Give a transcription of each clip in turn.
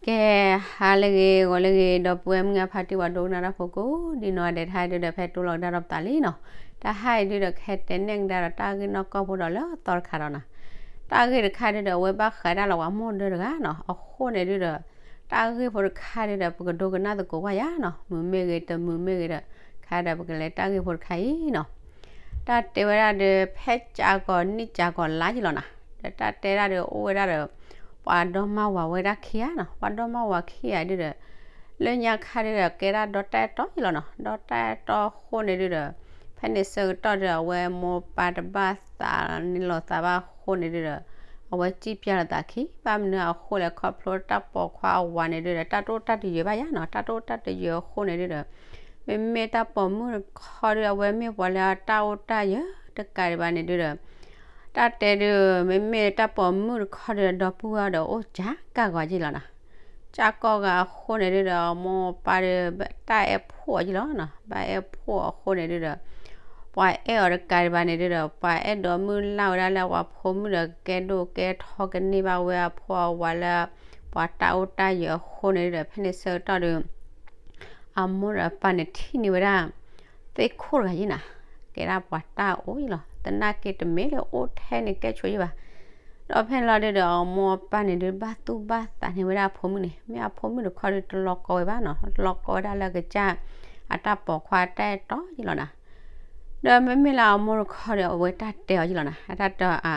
ကဲ, ဟါလၢအဂ့ၤ ဂီၤလၢအဂ့ၤ ဒီပုၢ်ဝဲၢ်မုၢ်အဖါတံၢ် ပှၤဒိကနၣ်တၢ်ဖိကိးဒံနီၢ်ဒဲး တဟါအံၤဒုဒီး ဖဲတိလီၤကဒါဒီးပသးလံနီၤ. တဟါအံၤဒုဒီး ကဟဲတဲနဲၣ်ကဒါဒီးတၢ်ဂ့ၢ်နီၢ်ကီၢ်ဖိဒီး လၢသီတခါဒီးနီၤ. တၢ်ဂ့ၢ်တခါဒုဒီး အဝဲဘၣ်ဃးတၢ်လၢပှၤမိၢ်ဒၢတဂၤနီၤ. အဃိန့ၣ်ဒုဒီး တၢ်ဂ့ၢ်ဖိတခါဒုဒီး ပကဒိကနၣ်သကိးကွၢ်ယၤနီၤ. မုာ်မ့ၢ်ဂ့ၤ တမုာ်မ့ၢ်ဂ့ၤဒီး ခါဒီးပကလဲၤတၢ်ဂ့ၢ်ဖိတခါအံၤနီၤ. တၢ်တဲဝဲဒၣ်ဒီး ဖဲကးကီၤနံၣ်ကးကီၤလါယံၤလီၤနီၤ. ဒီးတၢ်တဲဒၣ်ဒီး အိၣ်ဝဲဒၣ်ဒီး ပှၤဒီမါဝၤဝဲဒၣ်ခံဂၤနီၤ. ပှၤဒီမါဝၤခံဂၤဒုဒီး လၢညါခါဒုဒီး ကဲဒၣ်ဒီတၢ်အဲၣ်တီယံၤလီၤနီၤ. ဒီတၢ်အဲၣ်တီအဃိန့ၣ်ဒုဒီး ဖဲန့ၣ်ဆၢကတီၢ်ဒီး အဝဲမိၢ်ပၢ်တဘၣ်သးန့ၢ်လိာ်သးဘၣ်အဃိန့ၣ်ဒုဒီး အဝဲစံၣ်ပျၢ်လိာ်သးခံ ဘၣ်မနုၤအဃိလဲၣ် ခီဖျိတၢ်ပိာ်ခွါအဝၤန့ၣ်ဒုဒီး တၢ်တအိၣ်တၢ်တယၢၤဘၣ်ယၤနီၤ. တၢ်တအိၣ်တၢ်တယၢၤအဃိန့ၣ်ဒုဒီး မ့မ့ၢ်တၢ်ပိာ်မုၣ်တခီဒု အဝဲမ့ၢ်ပှၤလၢအတၢ်အိၣ်တၢ်ယၢၤတကးဒံးဘၣ်န့ၣ်ဒုဒီး တၢ်တဲဒု မ့မ့ၢ်တၢ်ပိာ်မုၣ်တခီဒု ဒီပုၢ်ဝဲၢ်ဒီးအိၣ်ကးကးဂီၤယံၤလီၤနီၤ. ကးကီၤဂၤအဃိန့ၣ်ဒုဒီး မိၢ်ပၢ်ဒု တၢ်အဲၣ်ဖှိၣ်အီၤယံၤလီၤနီၤ. ဘၣ်အဲၣ်ဖှိၣ်အဃိန့ၣ်ဒုဒီး ပှၤအဲၣ်အီၤတကးဒံးဘၣ်န့ၣ်ဒုဒီး ပှၤအဲၣ်ဒိးမုၢ်လၢ်ဝဲဒၣ်လၢပှၤဖိမုၣ်ဒီး ကဲဒိၣ်ကဲထီကန့ၢ်ဘၣ်ဝဲအဖိအဝၤလၢ ပှၤတၢ်အိၣ်တၢ်ယၢၤအဃိန့ၣ်ဒုဒီး ဖဲန့ၣ်ဆၢကတီၢ်ဒု အမိၢ်ဒီးအပၢ်န့ၣ်ထံၣ်န့ၢ်ဝဲဒၣ် သ့ၣ်ခိၣ်တဂၤယံၤနီၤ. ကဲဒၣ်ပှၤတၢ်အိၣ်ယံၤလီၤ. သနာ်က့တမ့ၢ်လၢအိၣ်ထဲန့ၣ်ကဲဆိးယံၤဘၣ်. ဒီးဖဲလီၤဒုဒီး အမိၢ်အပၢ်န့ၣ်ဒု ဘၣ်သူၣ်ဘၣ်သးန့ၢ်ဝဲဒၣ်အဖိမုၣ်န့ၣ် မ့ၢ်အဖိမုၣ်တခီဒု တလီၤကီဝဲဘၣ်နီၤ. တလီၤကီဝဲဒၣ်လၢကစၢ်အတၢ်ပိာ်ခွါတၢ်အဲၣ်တီယံၤလီၤနီၤ. ဒီးမ့မ့ၢ်လၢအမိၢ်တခီဒီး အဝဲတၢ်တဲအီၤယံၤလီၤနီၤ. အတၢ်တဲအီၤ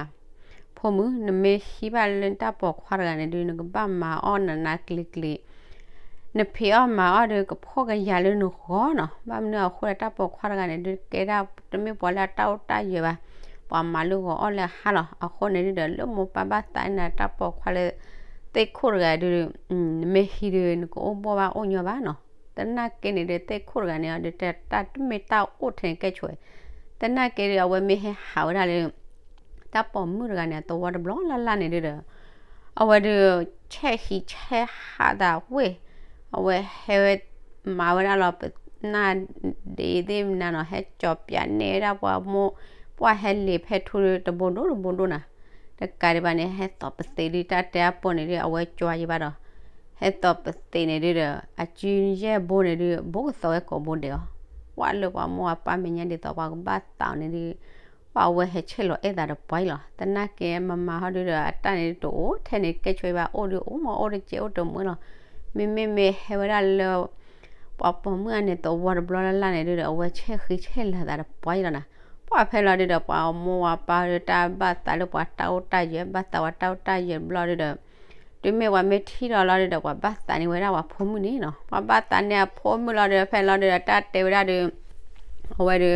ဖိမုၣ် နမ့ၢ်ဟံးဘၣ်လၢနတၢ်ပိာ်ခွါတဂၤန့ၣ်ဒု နကဘၣ်မၤအီၣ်နးနးကျံၤကျံၤ နဖံးအီၣ်မၤအီၣ်ဒီး ကဖှီၣ်ကယာ်လၢနဂီၢ်နီၤ. ဘၣ်မနုၤအဃိဒီး တၢ်ပိာ်ခွါတဂၤန့ၣ်ဒု ကဲဒၣ်တမ့ၢ်ပှၤလၢအတၢ်အိၣ်တၢ်ယၢၤဘၣ်, ပှၤမၤလၢဂီၤအီၣ်လၢဟါလီၤ. အဃိန့ၣ်ဒုဒီး လၢမိၢ်ပၢ်ဘၣ်သးန့ၢ်တၢ်ပိာ်ခွါလၢ သ့ၣ်ခိၣ်တဂၤဒု နမ့ၢ်ဟံးဒု နကအိၣ်ဘှီၣ်ဘၣ်အိၣ်ညီဘၣ်နီၤ. သနာ်က့န့ၣ်ဒု သ့ၣ်ခိၣ်တဂၤန့ၣ်ဒီး တၢ်တမ့ၢ်တၢ်အိၣ်ထဲန့ၣ်ကဲဆိးဝဲ, သနာ်က့ဒု အဝဲမ့ၢ်ဟဲဟးဝဲဒၣ်လၢ တၢ်ပိာ်မုၣ်တဂၤန့ၣ် အသဝီတဘျီလၢ်လၢ်န့ၣ်ဒုဒီး အဝဲဒု ဆဲးဟံးဆဲးဟးသးဝ့ၢ်, အဝဲဟဲဝဲ မၤဝဲဒၣ်လီၤ ပနၢ်ဒ့သ့ၣ်မနုၤနီၤ, ဟဲကၠီၤပၠးန့ၢ်ဝဲဒၣ်ပှၤမိၢ်, ပှၤဟဲလ့ၤဖဲထူဒု တဘိဒိၣ်တဘိဒိၣ်နီၤ. တကးဒံးဘၣ်န့ၣ် ဟဲသိးပသံးဒု တၢ်တဲအပိာ်န့ၣ်ဒု အဝဲကၠီၤယံၤဘၣ်ဒီး ဟဲသိးပသံးန့ၣ်ဒုဒီး အစုယဲၢ်ဘိန့ၣ်ဒု ဘိကသီးဝဲကိးဘိဒဲးအီၤ, ပှၤလၢပှၤမိၢ်ပၢ်မဲာ်ညါဒ်သိးပှၤကဘၣ်သးအီၤန့ၣ်ဒု ပှၤဝဲဟဲဆဲးလီၤအဲၣ်သးတပှၢ်အံၤလီၤ. သနာ်က့မၤမၤဟီဒုဒီး အတၢ်န့ၣ်တအိၣ်ထဲန့ၣ်ကဲဆိးဘၣ် အိၣ်ဒုအိၣ်မး အိၣ်တကဲးအိၣ်တမှဲလီၤ. မ့မ့ၢ်မ့ၢ်ဟဲဝဲဒၣ်လၢ ပှၤပိာ်မုၣ်အန့ၣ်သဝီတဘျီလၢ်လၢ်န့ၣ်ဒုဒီး အဝဲဆဲးဃံဆဲးလၤသးတပှၢ်အံၤလီၤနီၤ. ပှၤဖဲလီၤဒုဒီး ပှၤမိၢ်ပၢ်ဒု တၢ်ဘၣ်သးလၢပှၤတၢ်အိၣ်တၢ်ယၢၤ ဘၣ်သးပှၤတၢ်အိၣ်တၢ်ယၢၤတဘျီဒုဒီး တုၤမ့ၢ်ပှၤမ့ၢ်ထံၣ်ဒီးလီၤဒုဒီး ပှၤဘၣ်သးန့ၢ်ဝဲဒၣ်ပှၤဖိမုၣ်န့ၣ်နီၤ. ပှၤဘၣ်သးန့ၢ်အဖိမုၣ်လီၤဒုဒီး ဖဲလီၤဒုဒီး တၢ်တဲဝဲဒၣ်ဒု အဝဲဒု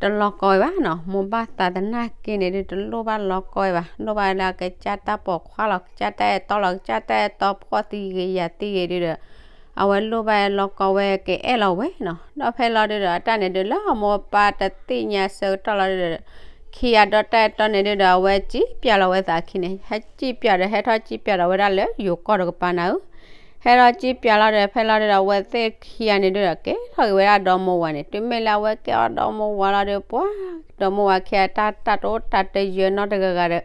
တလီၤကီဝဲဘၣ်နီၤ. မိၢ်ဘၣ်သးသနာ်က့န့ၣ်ဒု တလိၣ်ဘၣ်လီၤကီဝဲဘၣ်, လိၣ်ဘၣ်လၢကစၢ်တၢ်ပိာ်ခွါလီၤ, ကစၢ်တၢ်အဲၣ်တီလီၤ, ကစၢ်တၢ်အဲၣ်တီဖှီၣ်သံဂ့ၤယာ်သံဂ့ၤဒုဒီး အဝဲလိၣ်ဘၣ်လီၤကီဝဲကအဲၣ်လီၤဝဲနီၤ. ဒီးဖဲလီၤဒုဒီး အတၢ်န့ၣ်ဒု လၢအမိၢ်ပၢ်တသ့ၣ်ညါဆၢကတီၢ်လီၤဒုဒီး ခံဂၤဒီတၢ်အဲၣ်တီန့ၣ်ဒုဒီး အဝဲစံၣ်ပၠးလီၤဝဲသးခံန့ၣ် ဟဲစံၣ်ပၠးဒီး ဟဲထီၣ်စံၣ်ပၠးဒီးဝဲဒၣ်လၢယိၤကီၢ်တကပၤနၤဧၢ. ဟဲထီၣ်စံၣ်ပၠးလီၤဒီး ဖဲလီၤဒုဒီး အဝဲသ့ၣ်ခံဂၤန့ၣ်ဒုဒီး ကဲထီၣ်က့ၤဝဲဒၣ်ဒီမါဝၤန့ၣ်, တုၤမ့ၢ်လၢအဝဲကဲအီၤဒီမါဝၤလီၤဒု ပှၤ ဒီမါဝၤခံဂၤတၢ်တၢ်တအိၣ်တၢ်တယၢၤနီတဂၤဂၤဒီး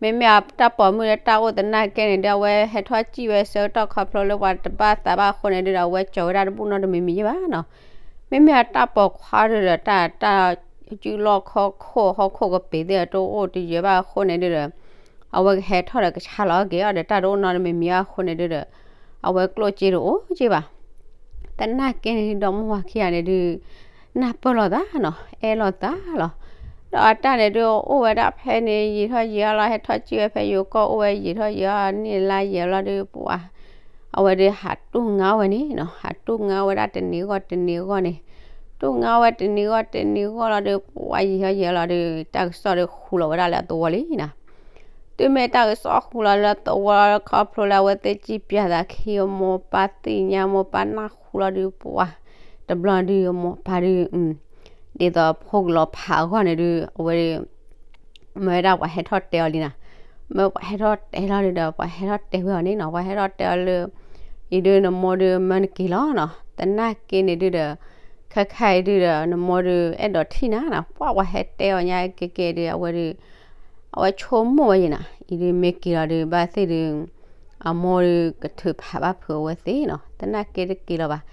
မ့မ့ၢ်အတၢ်ပိာ်မုၣ်လၢတၢ်အိၣ်သနာ်က့န့ၣ်ဒု အဝဲဟဲထီၣ်စံၣ်ဝဲဆၢကတီၢ်ခီဖျိလၢပှၤတဘၣ်သးဘၣ်အဃိန့ၣ်ဒုဒီး အဝဲကၠီၤဝဲဒၣ်တဘူၣ်နီတမံၤမံၤယဲၢ်ဘၣ်နီၤ. မ့မ့ၢ်အတၢ်ပိာ်ခွါဒုဒီး တၢ် တၢ်စုလီၢ်ခီၣ်ခိၣ် ဟီၣ်ခိၣ်ကပ့ၤသ့ၣ်တအိၣ်တယၢၤဘၣ်အဃိန့ၣ်ဒုဒီး အဝဲကဟဲထီၣ်ဒီးကဆါလီၤက့ၤအီၤဒီး တၢ်တအိၣ်နီတမံၤမံၤအဃိန့ၣ်ဒုဒီး အဝဲကျိၣ်စ့တအိၣ်က့ၤဘၣ်. သနာ်က့န့ၣ်ဒု ဒီမါဝၤခံဂၤန့ၣ်ဒု နၢ်ပၢၢ်လိာ်သးနီၤ, အဲၣ်လိာ်သးလီၤ. ဒီးအတၢ်န့ၣ်ဒု အိၣ်ဝဲဒၣ်ဖဲန့ၣ် ယံာ်ထီၣ်ယံာ်အီၤလီၤ, ဟဲထီၣ်စံၣ်ဝဲဖဲယိၤကီၢ်အိၣ်ဝဲ ယံာ်ထီၣ်ယံာ်အီၤ နံၣ်လါယံာ်လီၤဒု ပှၤ အဝဲဒု ဟးတူၢ်ငါဝဲန့ၣ်နီၤ, ဟးတူၢ်ငါဝဲဒၣ်တနံၤဂီၢ်တနံၤဂီၢ်န့ၣ်, တူၢ်ငါဝဲတနံၤဂီၢ်တနံၤဂီၢ်လီၤဒု ပှၤယံာ်ထီၣ်ယံာ်အီၤလီၤဒု တၢ်ကစီၣ်ဒုဃူလီၤဝဲဒၣ်လၢအသဝီလံနီၤ. တုၤမ့ၢ်တၢ်ကစီၣ်ဃူလီၤလၢသဝီ ခီဖျိလၢအဝဲသ့ၣ်စံၣ်ပၠးသးခံ အမိၢ်ပၢ်သ့ၣ်ညါ မိၢ်ပၢ်နၢ်ဟူလီၤဒု ပှၤ တဘျီဒု မိၢ်ပၢ်ဒု ဒ်သိးဖိကလီၤဖးအဂီၢ်န့ၣ်ဒု အဝဲဒု မ့ၢ်ဝဲဒၣ်ပှၤဟဲထီၣ်တဲအီၤလံနီၤ. မ့ၢ်ပှၤဟဲထီၣ်တဲလီၤဒုဒီး ပှၤဟဲထီၣ်တဲဝဲအီၤန့ၣ်နီၤ, ပှၤဟဲထီၣ်တဲအီၤလၢ အံၤဒု နမိၢ်ဒု မၢနက့ၤလီၤနီၤ. သနာ်က့န့ၣ်ဒုဒီး ခဲခါအံၤဒုဒီး နမိၢ်ဒု အဲၣ်ဒိးထံၣ်နၤနီၤ, ပှၤပှၤဟဲတဲအီၤညါက့ၤက့ၤဒု အဝဲဒု အဝဲဆိကမိၣ်ဝဲယံၤနီၤ, အံၤဒုမ့ၢ်က့ၤလီၤဒု ဘၣ်သ့ၣ်ဒု အမိၢ်ဒုးကထုးဖးဘၣ်ဖုးအဝဲသ့ၣ်နီၤ, သနာ်က့တက့ၤလီၤဘၣ်.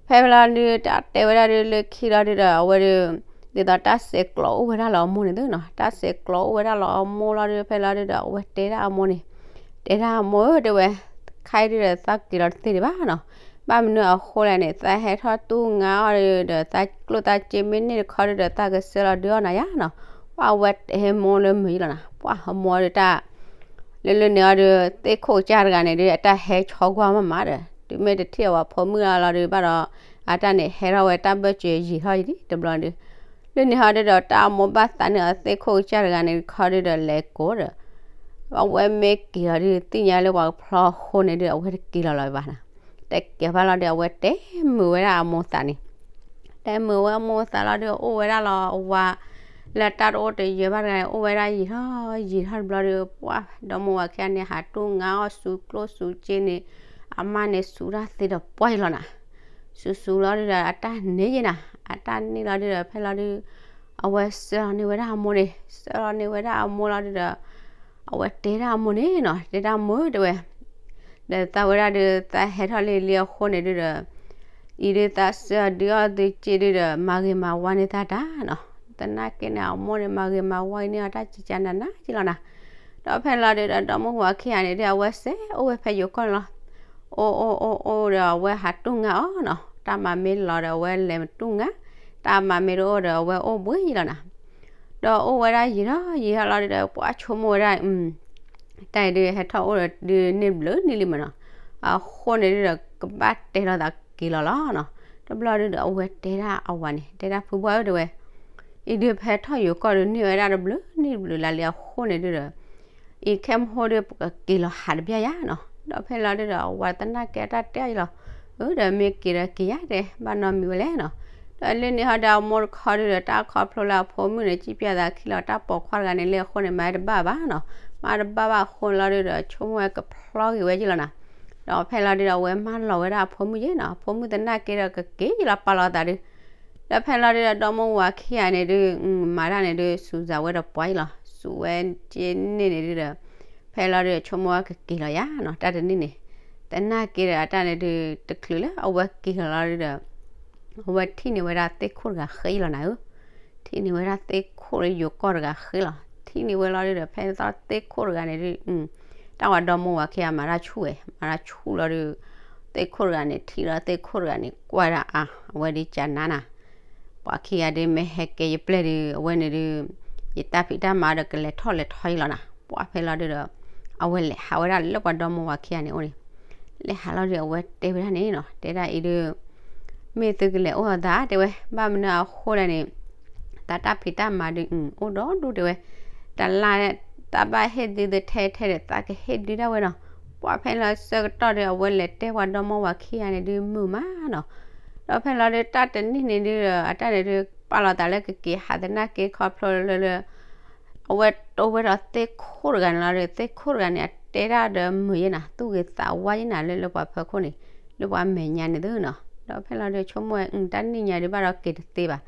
ဖဲလီၤဒုး တၢ်တဲဝဲဒၣ်ဒုးလၢခံလီၤဒုးဒီး အဝဲဒုး ဒ်သိးတၢ်ဆဲးကျိးအိၣ်ဝဲဒၣ်လၢအမိၢ်န့ၣ်သုနီၤ, တၢ်ဆဲးကျိးအိၣ်ဝဲဒၣ်လၢအမိၢ်လီၤဒုး ဖဲလီၤဒုးဒီး အဝဲတဲဒၣ်အမိၢ်န့ၣ်, တဲဒၣ်အမိၢ်ဧၢ တဲဝဲ, ခဲအံၤဒုးဒီး သးက့ၤလီၤတသ့ဒံးဘၣ်နီၤ, ဘၣ်မနုၤအဃိလဲၣ်န့ၣ် သးဟဲထီၣ်တူၢ်ငါအီၤဒုးဒီး သးကျိၣ်သးစ့မ့ၢ်န့ၢ်တခီဒုးဒီး သးကဆှၢလီၤဒုးအီၣ်နၤယါနီၤ, ပှၤအဝဲတဲမိၢ်လၢမုာ်ယံလီၤနၤ, ပှၤအမိၢ်ဒုးတၢ် လၢလၢန့ၣ်အီၤဒုး သ့ၣ်ခိၣ်ကစၢ်တဂၤန့ၣ်ဒုး အတၢ်ဟဲဆီကွၢ်မးမးဒီး တုၤမ့ၢ်တထံၣ်အဝဲဖိမုၣ်လီၤဒုးဘၣ်ဒီး အတၢ်န့ၣ်ဟဲထီၣ်ဝဲတၢ်ဘၢၣ်စၢၤယံာ်ထီၣ်ယံာ်ဒံးတဘျီဒုး, လၢန့ၣ်ဟီဒုးဒီး တၢ်အမိၢ်ဘၣ်သးန့ၢ်အီၤသ့ၣ်ခိၣ်ကစၢ်တဂၤန့ၣ်တခီဒုးဒီး လဲၤကိးဒီး အဝဲမ့ၢ်က့ၤလီၤဒုး သ့ၣ်ညါလၢပှၤဖျီအဃိန့ၣ်ဒုး အဝဲတက့ၤလီၤလီၤဘၣ်နီၤ, တက့ၤဖဲလီၤဒုး အဝဲတဲမုာ်ဝဲဒၣ်အမိၢ်သးန့ၣ် တဲမုာ်ဝဲအမိၢ်သးလီၤဒုး အိၣ်ဝဲဒၣ်လီၤအဝၤ လၢတၢ်တအိၣ်တယၢၤဘၣ်တဂၤန့ၣ် အိၣ်ဝဲဒၣ်ယံာ်ထီၣ်ယံာ်ထီၣ်တဘျီဒီး ပှၤဒီမါဝၤခံဂၤန့ၣ် ဟးတူၢ်ငါအီၤ စူၤကျိၣ်စူၤစ့န့ၣ် အမါန့ၣ်စူၤတၢ်သ့ဒီးပှၢ်ယံလီၤနၤ, စူၤစူၤလီၤဒုးဒီး အတၢ်န့ၢ်ယံနၤ, အတၢ်န့ၢ်လီၤဒုးဒီး ဖဲလီၤဒုး အဝဲဆှၢလီၤန့ၢ်ဝဲဒၣ်အမိၢ်န့ၣ်, ဆှၢလီၤန့ၢ်ဝဲဒၣ်အမိၢ်လီၤဒုးဒီး အဝဲတဲဒၣ်အမိၢ်န့ၣ်နီၤ, တဲဒၣ်မိၢ်တဲဝဲ ဒီးသးဝဲဒၣ်ဒုး သးဟဲထီၣ်လံလံအဃိန့ၣ်ဒုးဒီး အံၤဒုးသးဆှၢဒုးအီၣ်သုစ့ဒုးဒီး မၤဂ့ၤမၤဝါန့ၢ်သးတၢ်နီၤ, သနာ်က့န့ၣ် အမိၢ်န့ၣ် မၤဂ့ၤမၤဝါန့ၢ်အီၤတၢ်ကကနးနးယံလီၤနၤ, ဒီးဖဲလီၤဒုးဒီး ဒီမါဝၤခံဂၤန့ၣ်ဒုး အဝဲစဲးအိၣ်ဝဲဖဲယိၤကီၢ်န့ၣ်လီၤ, အိၣ်အိၣ်အိၣ်အိၣ်ဒီး အဝဲဟးတူၢ်ငါအီၤနီၤ, တၢ်မၤမ့ၢ်လီၤဒီး အဝဲလဲၤတူၢ်ငါ, တၢ်မၤမ့ၢ်တအိၣ်ဒီး အဝဲအိၣ်ဘှံးယံလီၤနၤ ဒီးအိၣ်ဝဲဒၣ်ယံာ်ထီၣ်ယံာ်ထီၣ်လီၤဒုးဒီး ပှၤဆိကမိၣ်ဝဲဒၣ် တၢ်အံၤဒုးဟဲထီၣ်အိၣ်ဒီးဒုးန့ၢ်ဘျုးန့ၢ်လံမးနီၤ, အဃိန့ၣ်ဒုးဒီး ကဘၣ်တဲလီၤသးက့ၤလီၤလီၤနီၤ, တဘျီဒုးဒီး အဝဲတဲဒၣ်အဝၤန့ၣ် တဲဒၣ်ဖုဘှၢ်ဧၢတဲဝဲ, အံၤဒုးဖဲထီၣ်ယိၤကီၢ်ဒုးန့ၢ်ဝဲဒၣ်တဘျုးန့ၢ်တဘျုးလၢလံအဃိန့ၣ်ဒုးဒီး အံၤခဲမုၢ်ဟိဒုး ပကက့ၤလီၤဟးတဘျီယါနီၤ, ဒီးဖဲလီၤဒုးဒီး အဝၤသနာ်က့အတၢ်တဲအီၤယံလီၤ, အၢ ဒီးမ့ၢ်က့ၤဒီးက့ၤယါတဲ ဘၣ်နီတမံၤဝဲလဲၣ်နီၤ, ဒီးလၢန့ၣ်ဟီဒီးအမိၢ်တခီဒုးဒီး တၢ်ခီဖျိလၢအဖိမုၣ်န့ၣ် စံၣ်ပၠၣ်သးခံလီၤ တၢ်ပိာ်ခွါတဂၤန့ၣ်လၢအဃိန့ၣ် မၤတဘၣ်ဘၣ်နီၤ, မၤတဘၣ်ဘၣ်အဃိန့ၣ်လီၤဒုးဒီး ဆိကမိၣ်ဝဲကဖျီဂ့ၤဝဲယံလီၤနၤ, ဒီးဖဲလီၤဒုးဒီး အဝဲမၢလီၤဝဲဒၣ်အဖိမုၣ်ယဲနီၤ, အဖိမုၣ်သနာ်က့ဒီးကက့ၤယံလီၤပာ်လီၤသးဒုး ဒီးဖဲလီၤဒုးဒီး ဒီမါဝၤခံဂၤန့ၣ်ဒုး မၤတၢ်န့ၣ်ဒုး စူၤစၢ်ဝဲဒီးပှၤအံၤလီၤ, စူၤဝဲက့န့ၢ်န့ၣ်ဒုးဒီး ဖဲလီၤဒုးဒီးဆိကမိၣ်ဝဲကက့ၤလီၤယါနီၤ, တၢ်တနံၣ်န့ၣ်, သနာ်က့ဒီးအတၢ်န့ၣ်ဒုး တချုးလၢအဝဲက့ၤလီၤလီၤဒုးဒီး အဝဲထံၣ်န့ၢ်ဝဲဒၣ်သ့ၣ်ခိၣ်တဂၤဃ့အံၤလီၤနၤဧၢ, ထံၣ်န့ၢ်ဝဲဒၣ်သ့ၣ်ခိၣ်လၢယိၤကီၢ်တဂၤဃ့လီၤ, ထံၣ်န့ၢ်ဝဲလီၤဒုးဒီး ဖဲသ့ၣ်ခိၣ်တဂၤန့ၣ်ဒုး တၢ်ဝဲဒီမါဝၤခံဂၤမၤတၢ်ဆူၣ်ဝဲ မၤတၢ်ဆူၣ်လီၤဒုး သ့ၣ်ခိၣ်တဂၤန့ၣ် ထံၣ်လီၤသ့ၣ်ခိၣ်တဂၤန့ၣ် ကွၢ်ဒၣ်အါ အဝဲဒုးကနါနၤ, ပှၤခံဂၤဒုးမ့ၢ်ဟဲကဲယပျဲၢ်ဒုး အဝဲန့ၣ်ဒုး ယတၢ်ဖံးတၢ်မၤဒီးကလဲၤထီၣ်လဲၤထီယံလီၤနၤ, ပှၤဖဲလီၤဒုးဒီး အဝဲလဲၤဟးဝဲဒၣ်လၢပှၤဒီမါဝၤခံဂၤန့ၣ်အိၣ်န့ၣ်, လဲၤဟးလီၤဒုး အဝဲတဲဝဲဒၣ်န့ၣ်နီၤ, တဲဒၣ်အံၤဒုး မ့ၢ်သုကလဲၤအိၣ်သးတဲဝဲ, ဘၣ်မနုၤအဃိလဲၣ်န့ၣ် သးတၢ်ဖံးတၢ်မၤဒုး အိၣ်ဒီဒူၣ်တဲဝဲ, တလါ သးဘၣ်ဟ့ၣ်ဒုးသထဲထဲဒီး သးကဟ့ၣ်ဒုးဒၣ်ဝဲနီၤ, ပှၤဖဲလီၤဆၢကတီၢ်ဒီး အဝဲလဲၤတဲပှၤဒီမါဝၤခံဂၤန့ၣ်ဒုးမုာ်မးနီၤ, ဒီးဖဲလီၤဒုးတၢ်တနံၣ်န့ၣ်ဒုး အတၢ်န့ၣ်ဒုး ပာ်လီၤသးလၢကက့ၤဟးသနာ်က့ခီဖျိလၢလၢ အဝဲတိဝဲဒီးသ့ၣ်ခိၣ်တဂၤန့ၣ်လီၤဒီး သ့ၣ်ခိၣ်တဂၤန့ၣ် အတဲဒၣ်ဒီးမုာ်ယဲနၤ သူၣ်ဂ့ၤသးဝါယဲနၤလၢလၢပှၤဖၢခိၣ်န့ၣ် လၢပှၤမဲာ်ညါန့ၣ်သုနီၤ, ဒီးဖဲလီၤဒုးဆိကမိၣ်ဝဲ တၢ်နံၣ်ညါဒုးဘၣ်ဒီးက့ၤတသ့ဘၣ်,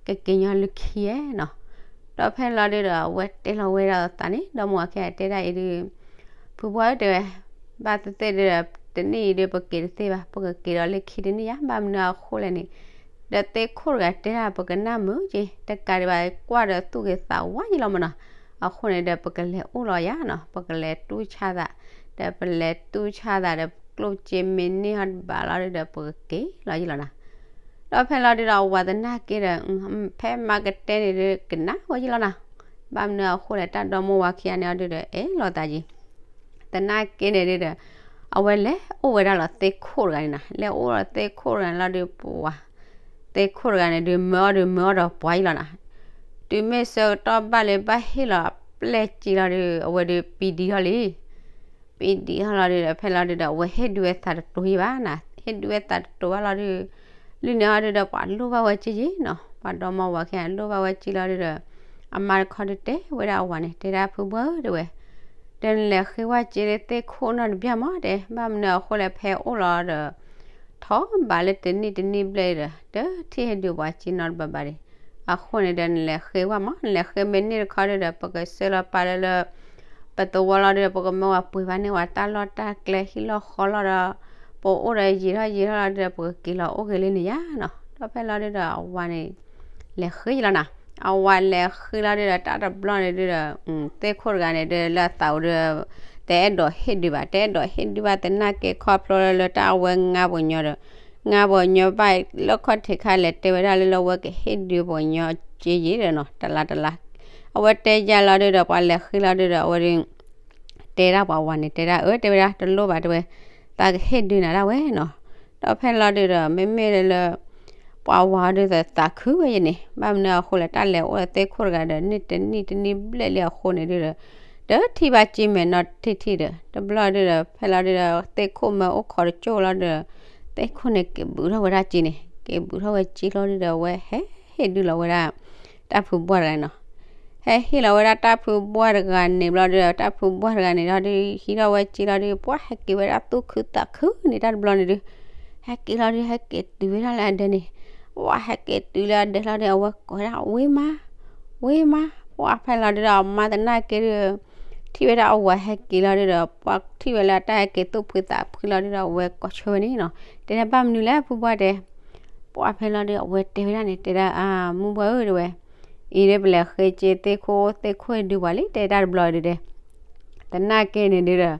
ကက့ၤညီလၢခံဧဲနီၤ, ဒီးဖဲလီၤဒုးဒီးအဝဲတဲလီၤဝဲဒၣ်အသးန့ၣ် ဒီမါဝၤခံဂၤတဲဒၣ်အံၤဒုး ဖုပှၢ်ဧၢတဲဝဲ, ဘၣ်သ့ၣ်သ့ၣ်ဒီး တနံၣ်အံၤဒုးပက့ၤတသ့ဘၣ်, ပကက့ၤဒီးလၢခံတနံၣ်ယါ, ဘၣ်မနုၤအဃိလဲၣ်န့ၣ် ဒီးသ့ၣ်ခိၣ်တဂၤတဲဒၣ်ပကနၣ်မုာ်က့ၤ တကးဒံးဘၣ်ကွၢ်ဒီးသူၣ်ဂ့ၤသးဝါယံလီၤမးနီၤ, အဃိန့ၣ်ဒီးပကလဲၤအိၣ်လီၤယါနီၤ, ပကလဲၤတူၢ်ဆါသး, ဒီးပလဲၤတူၢ်ဆါသးဒီးကျိၣ်စ့မ့ၢ်န့ၢ်ဟီတဘၣ်လီၤဒုးဒီးပကက့ၤလီၤယံလီၤနၤ, ဒီးဖဲလီၤဒုးဒီးအဝၤသနာ်က့ဒီး ဖဲမၤကတဲန့ၣ်ဒုးကနၣ်ဝဲယံလီၤနၤ, ဘၣ်မနုၤအဃိလဲၣ် တၢ်ဒီမါဝၤခံဂၤန့ၣ်အီၤဒုးဒီး အဲၣ်လီၤသးက့ၤ သနာ်က့န့ၣ်ဒုးဒီး အဝဲလဲၤအိၣ်ဝဲဒၣ်လီၤသ့ၣ်ခိၣ်တဂၤန့ၣ်နၤ, လဲၤအိၣ်လီၤသ့ၣ်ခိၣ်တဂၤန့ၣ်လီၤဒုးပှၤ, သ့ၣ်ခိၣ်တဂၤန့ၣ်ဒုး မၢအီၤဒုးမၢအီၤဒီးပှၤယံလီၤနၤ, တုၤမ့ၢ်ဆၢကတီၢ်ဘၣ်လၢဘၣ်ဟ့ၣ်လီၤအပျဲၢ်စ့လီၤဒုး အဝဲဒုးပံဒံထီၣ်လံ ပံဒံထီၣ်လီၤဒုးဒီး ဖဲလီၤဒုးဒီး အဝဲဟ့ၣ်ဒုးဝဲသးတတိၤယံဘၣ်နၤ, ဟ့ၣ်ဒုးဝဲသးတတိၤဘၣ်လီၤဒုး လၢန့ၣ်အီၤဒုးဒီး ပှၤလိၣ်ဘၣ်ဝဲက့ၤယံနီၤ, ပှၤဒီမါဝၤခံဂၤလိၣ်ဘၣ်ဝဲက့ၤလီၤဒုးဒီး အမါတခီဒုးတဲဝဲဒၣ်အဝၤန့ၣ် တဲဒၣ်ဖုဘှၢ်ဧၢတဲဝဲ, ဒီးနလဲၤဃ့ဝဲက့ၤလၢသ့ၣ်ခိၣ်နီတဘျီမးတဲ, ဘၣ်မနုၤအဃိလဲၣ် ဖဲအိၣ်လီၤဒီး ထီၣ်ဘးလၢတနံၣ်တနံၣ်ဘျဲၣ်ဒီး တထံၣ်ဟ့ၣ်ဒုးပှၤက့ၤနီတဘျီဘၣ်ဒံး, အဃိန့ၣ်ဒီးနလဲၤဃ့ဝဲမး, နလဲၤဃ့မ့ၢ်န့ၢ်တခီဒုးဒီး ပကဆှၢလီၤပာ်လၢလၢ ပသဝီလီၤဒုဒီး ပကမၢဝဲပှ့ၤဘၣ်န့ၢ်ဝဲတၢ်လီၢ်တၢ်ကျဲဟံၣ်လီၢ်ဃီလီၤဒီး ပအိၣ်ဒီးယံာ်ထီၣ်ယံာ်ထီၣ်လီၤဒုဒီး ပကက့ၤလီၤအိၣ်က့ၤလံန့ၣ်ယါနီၤ. ဒီးဖဲလီၤဒုဒီးအဝၤန့ၣ် လဲၤဃ့လီၤနၤ. အဝၤလဲၤဃ့လီၤဒုဒီး တၢ်တဘျီန့ၣ်ဒုဒီး သ့ၣ်ခိၣ်တဂၤန့ၣ်ဒု လၢအသးအိၣ်ဒု တအဲၣ်ဒိးဟ့ၣ်ဒုဘၣ်, တအဲၣ်ဒိးဟ့ၣ်ဒုဘၣ်သနာ်က့ ခီဖျိလၢတၢ်အဝဲငါပှၤကညီဒီး ငါပှၤကညီဘၣ်လၢခီၣ်ထံးခါလဲၤတဲဝဲဒၣ်လၢ လၢအဝဲကဟ့ၣ်ဒုပှၤကညီစ့ယံာ်ဒီးနီၤ တလါတလါ အဝဲတဲယၤလီၤဒုဒီး ပှၤလဲၤဃ့လီၤဒုဒီး အဝဲဒု တဲဒၣ်ပှၤဝၤန့ၣ် တဲဒၣ်အၢ တဲဝဲဒၣ်တလိၣ်ဘၣ်တဲဝဲ, သးကဟ့ၣ်ဒုနၤဒၣ်ဝဲနီၤ. ဒီးဖဲလီၤဒုဒီး မ့မ့ၢ်လၢ ပှၤဝၤဒုသးခုဝဲယဲန့ၣ် ဘၣ်မနုၤအဃိလဲၣ် တၢ်လဲၤအိၣ်လၢသ့ၣ်ခိၣ်တဂၤဒီး န့ၢ်တနံၣ်တနံၣ်ဘျဲၣ်လံအဃိန့ၣ်ဒုဒီး တထံၣ်ဘၣ်စ့မဲာ်နီတထံၣ်ဒီး တဘျီဒုဒီး ဖဲလီၤဒုဒီး သ့ၣ်ခိၣ်မၢအိၣ်ခိးတကၠိၢ်လီၤဒုဒီး သ့ၣ်ခိၣ်န့ၣ်က့ၤဘုးထီၣ်ဝဲဒၣ်စ့န့ၣ် က့ၤဘုးထီၣ်ဝဲစ့လီၤဒုဒီး အဝဲဟဲဟ့ၣ်ဒုလီၤဝဲဒၣ် တၢ်ဖုဘှၢ်တဂၤနီၤ. ဟဲဟ့ၣ်လီၤဝဲဒၣ်တၢ်ဖုဘှၢ်တဂၤန့ၣ်ဘျီဒု တၢ်ဖုဘှၢ်တဂၤန့ၣ်လီၤဒု ဟံးထီၣ်ဝဲစ့လီၤဒု ပှၤဟဲက့ၤဝဲဒၣ်သူၣ်ခုသးခုန့ၣ် တၢ်တဘျီန့ၣ်ဒု ဟဲက့ၤလီၤဒု ဟဲက့ၤတုၤဝဲဒၣ်လၢအဒဲန့ၣ် ပှၤဟဲက့ၤတုၤလၢအဒဲလီၤဒု အဝဲကိးဝဲဒၣ် ဝ့မါ ဝ့မါ ပှၤဖဲလီၤဒုဒီး အမါသနာ်က့ဒု ထံၣ်ဝဲဒၣ်အဝၤဟဲက့ၤလီၤဒုဒီး ပှၤထံၣ်ဝဲလၢအတၢ်ဟဲက့ၤသူၣ်ဖှံသးဖှံလီၤဒုဒီး အဝဲကိးဆၢဝဲန့ၣ်နီၤ. တဲဒၣ်ဘၣ်မနုၤလဲၣ် ဖုဘှၢ်တဲ ပှၤဖဲလီၤဒု အဝဲတဲဝဲဒၣ်န့ၣ် တဲဒၣ်အမုၢ်ဘှၢ်ဧၢ တဲဝဲ အံၤဒုပလဲၤဃ့စ့သ့ၣ်ခိၣ် သ့ၣ်ခိၣ်ဒုပှၤလံ တဲတၢ်တဘျီဒုတဲ သနာ်က့န့ၣ်ဒုဒီး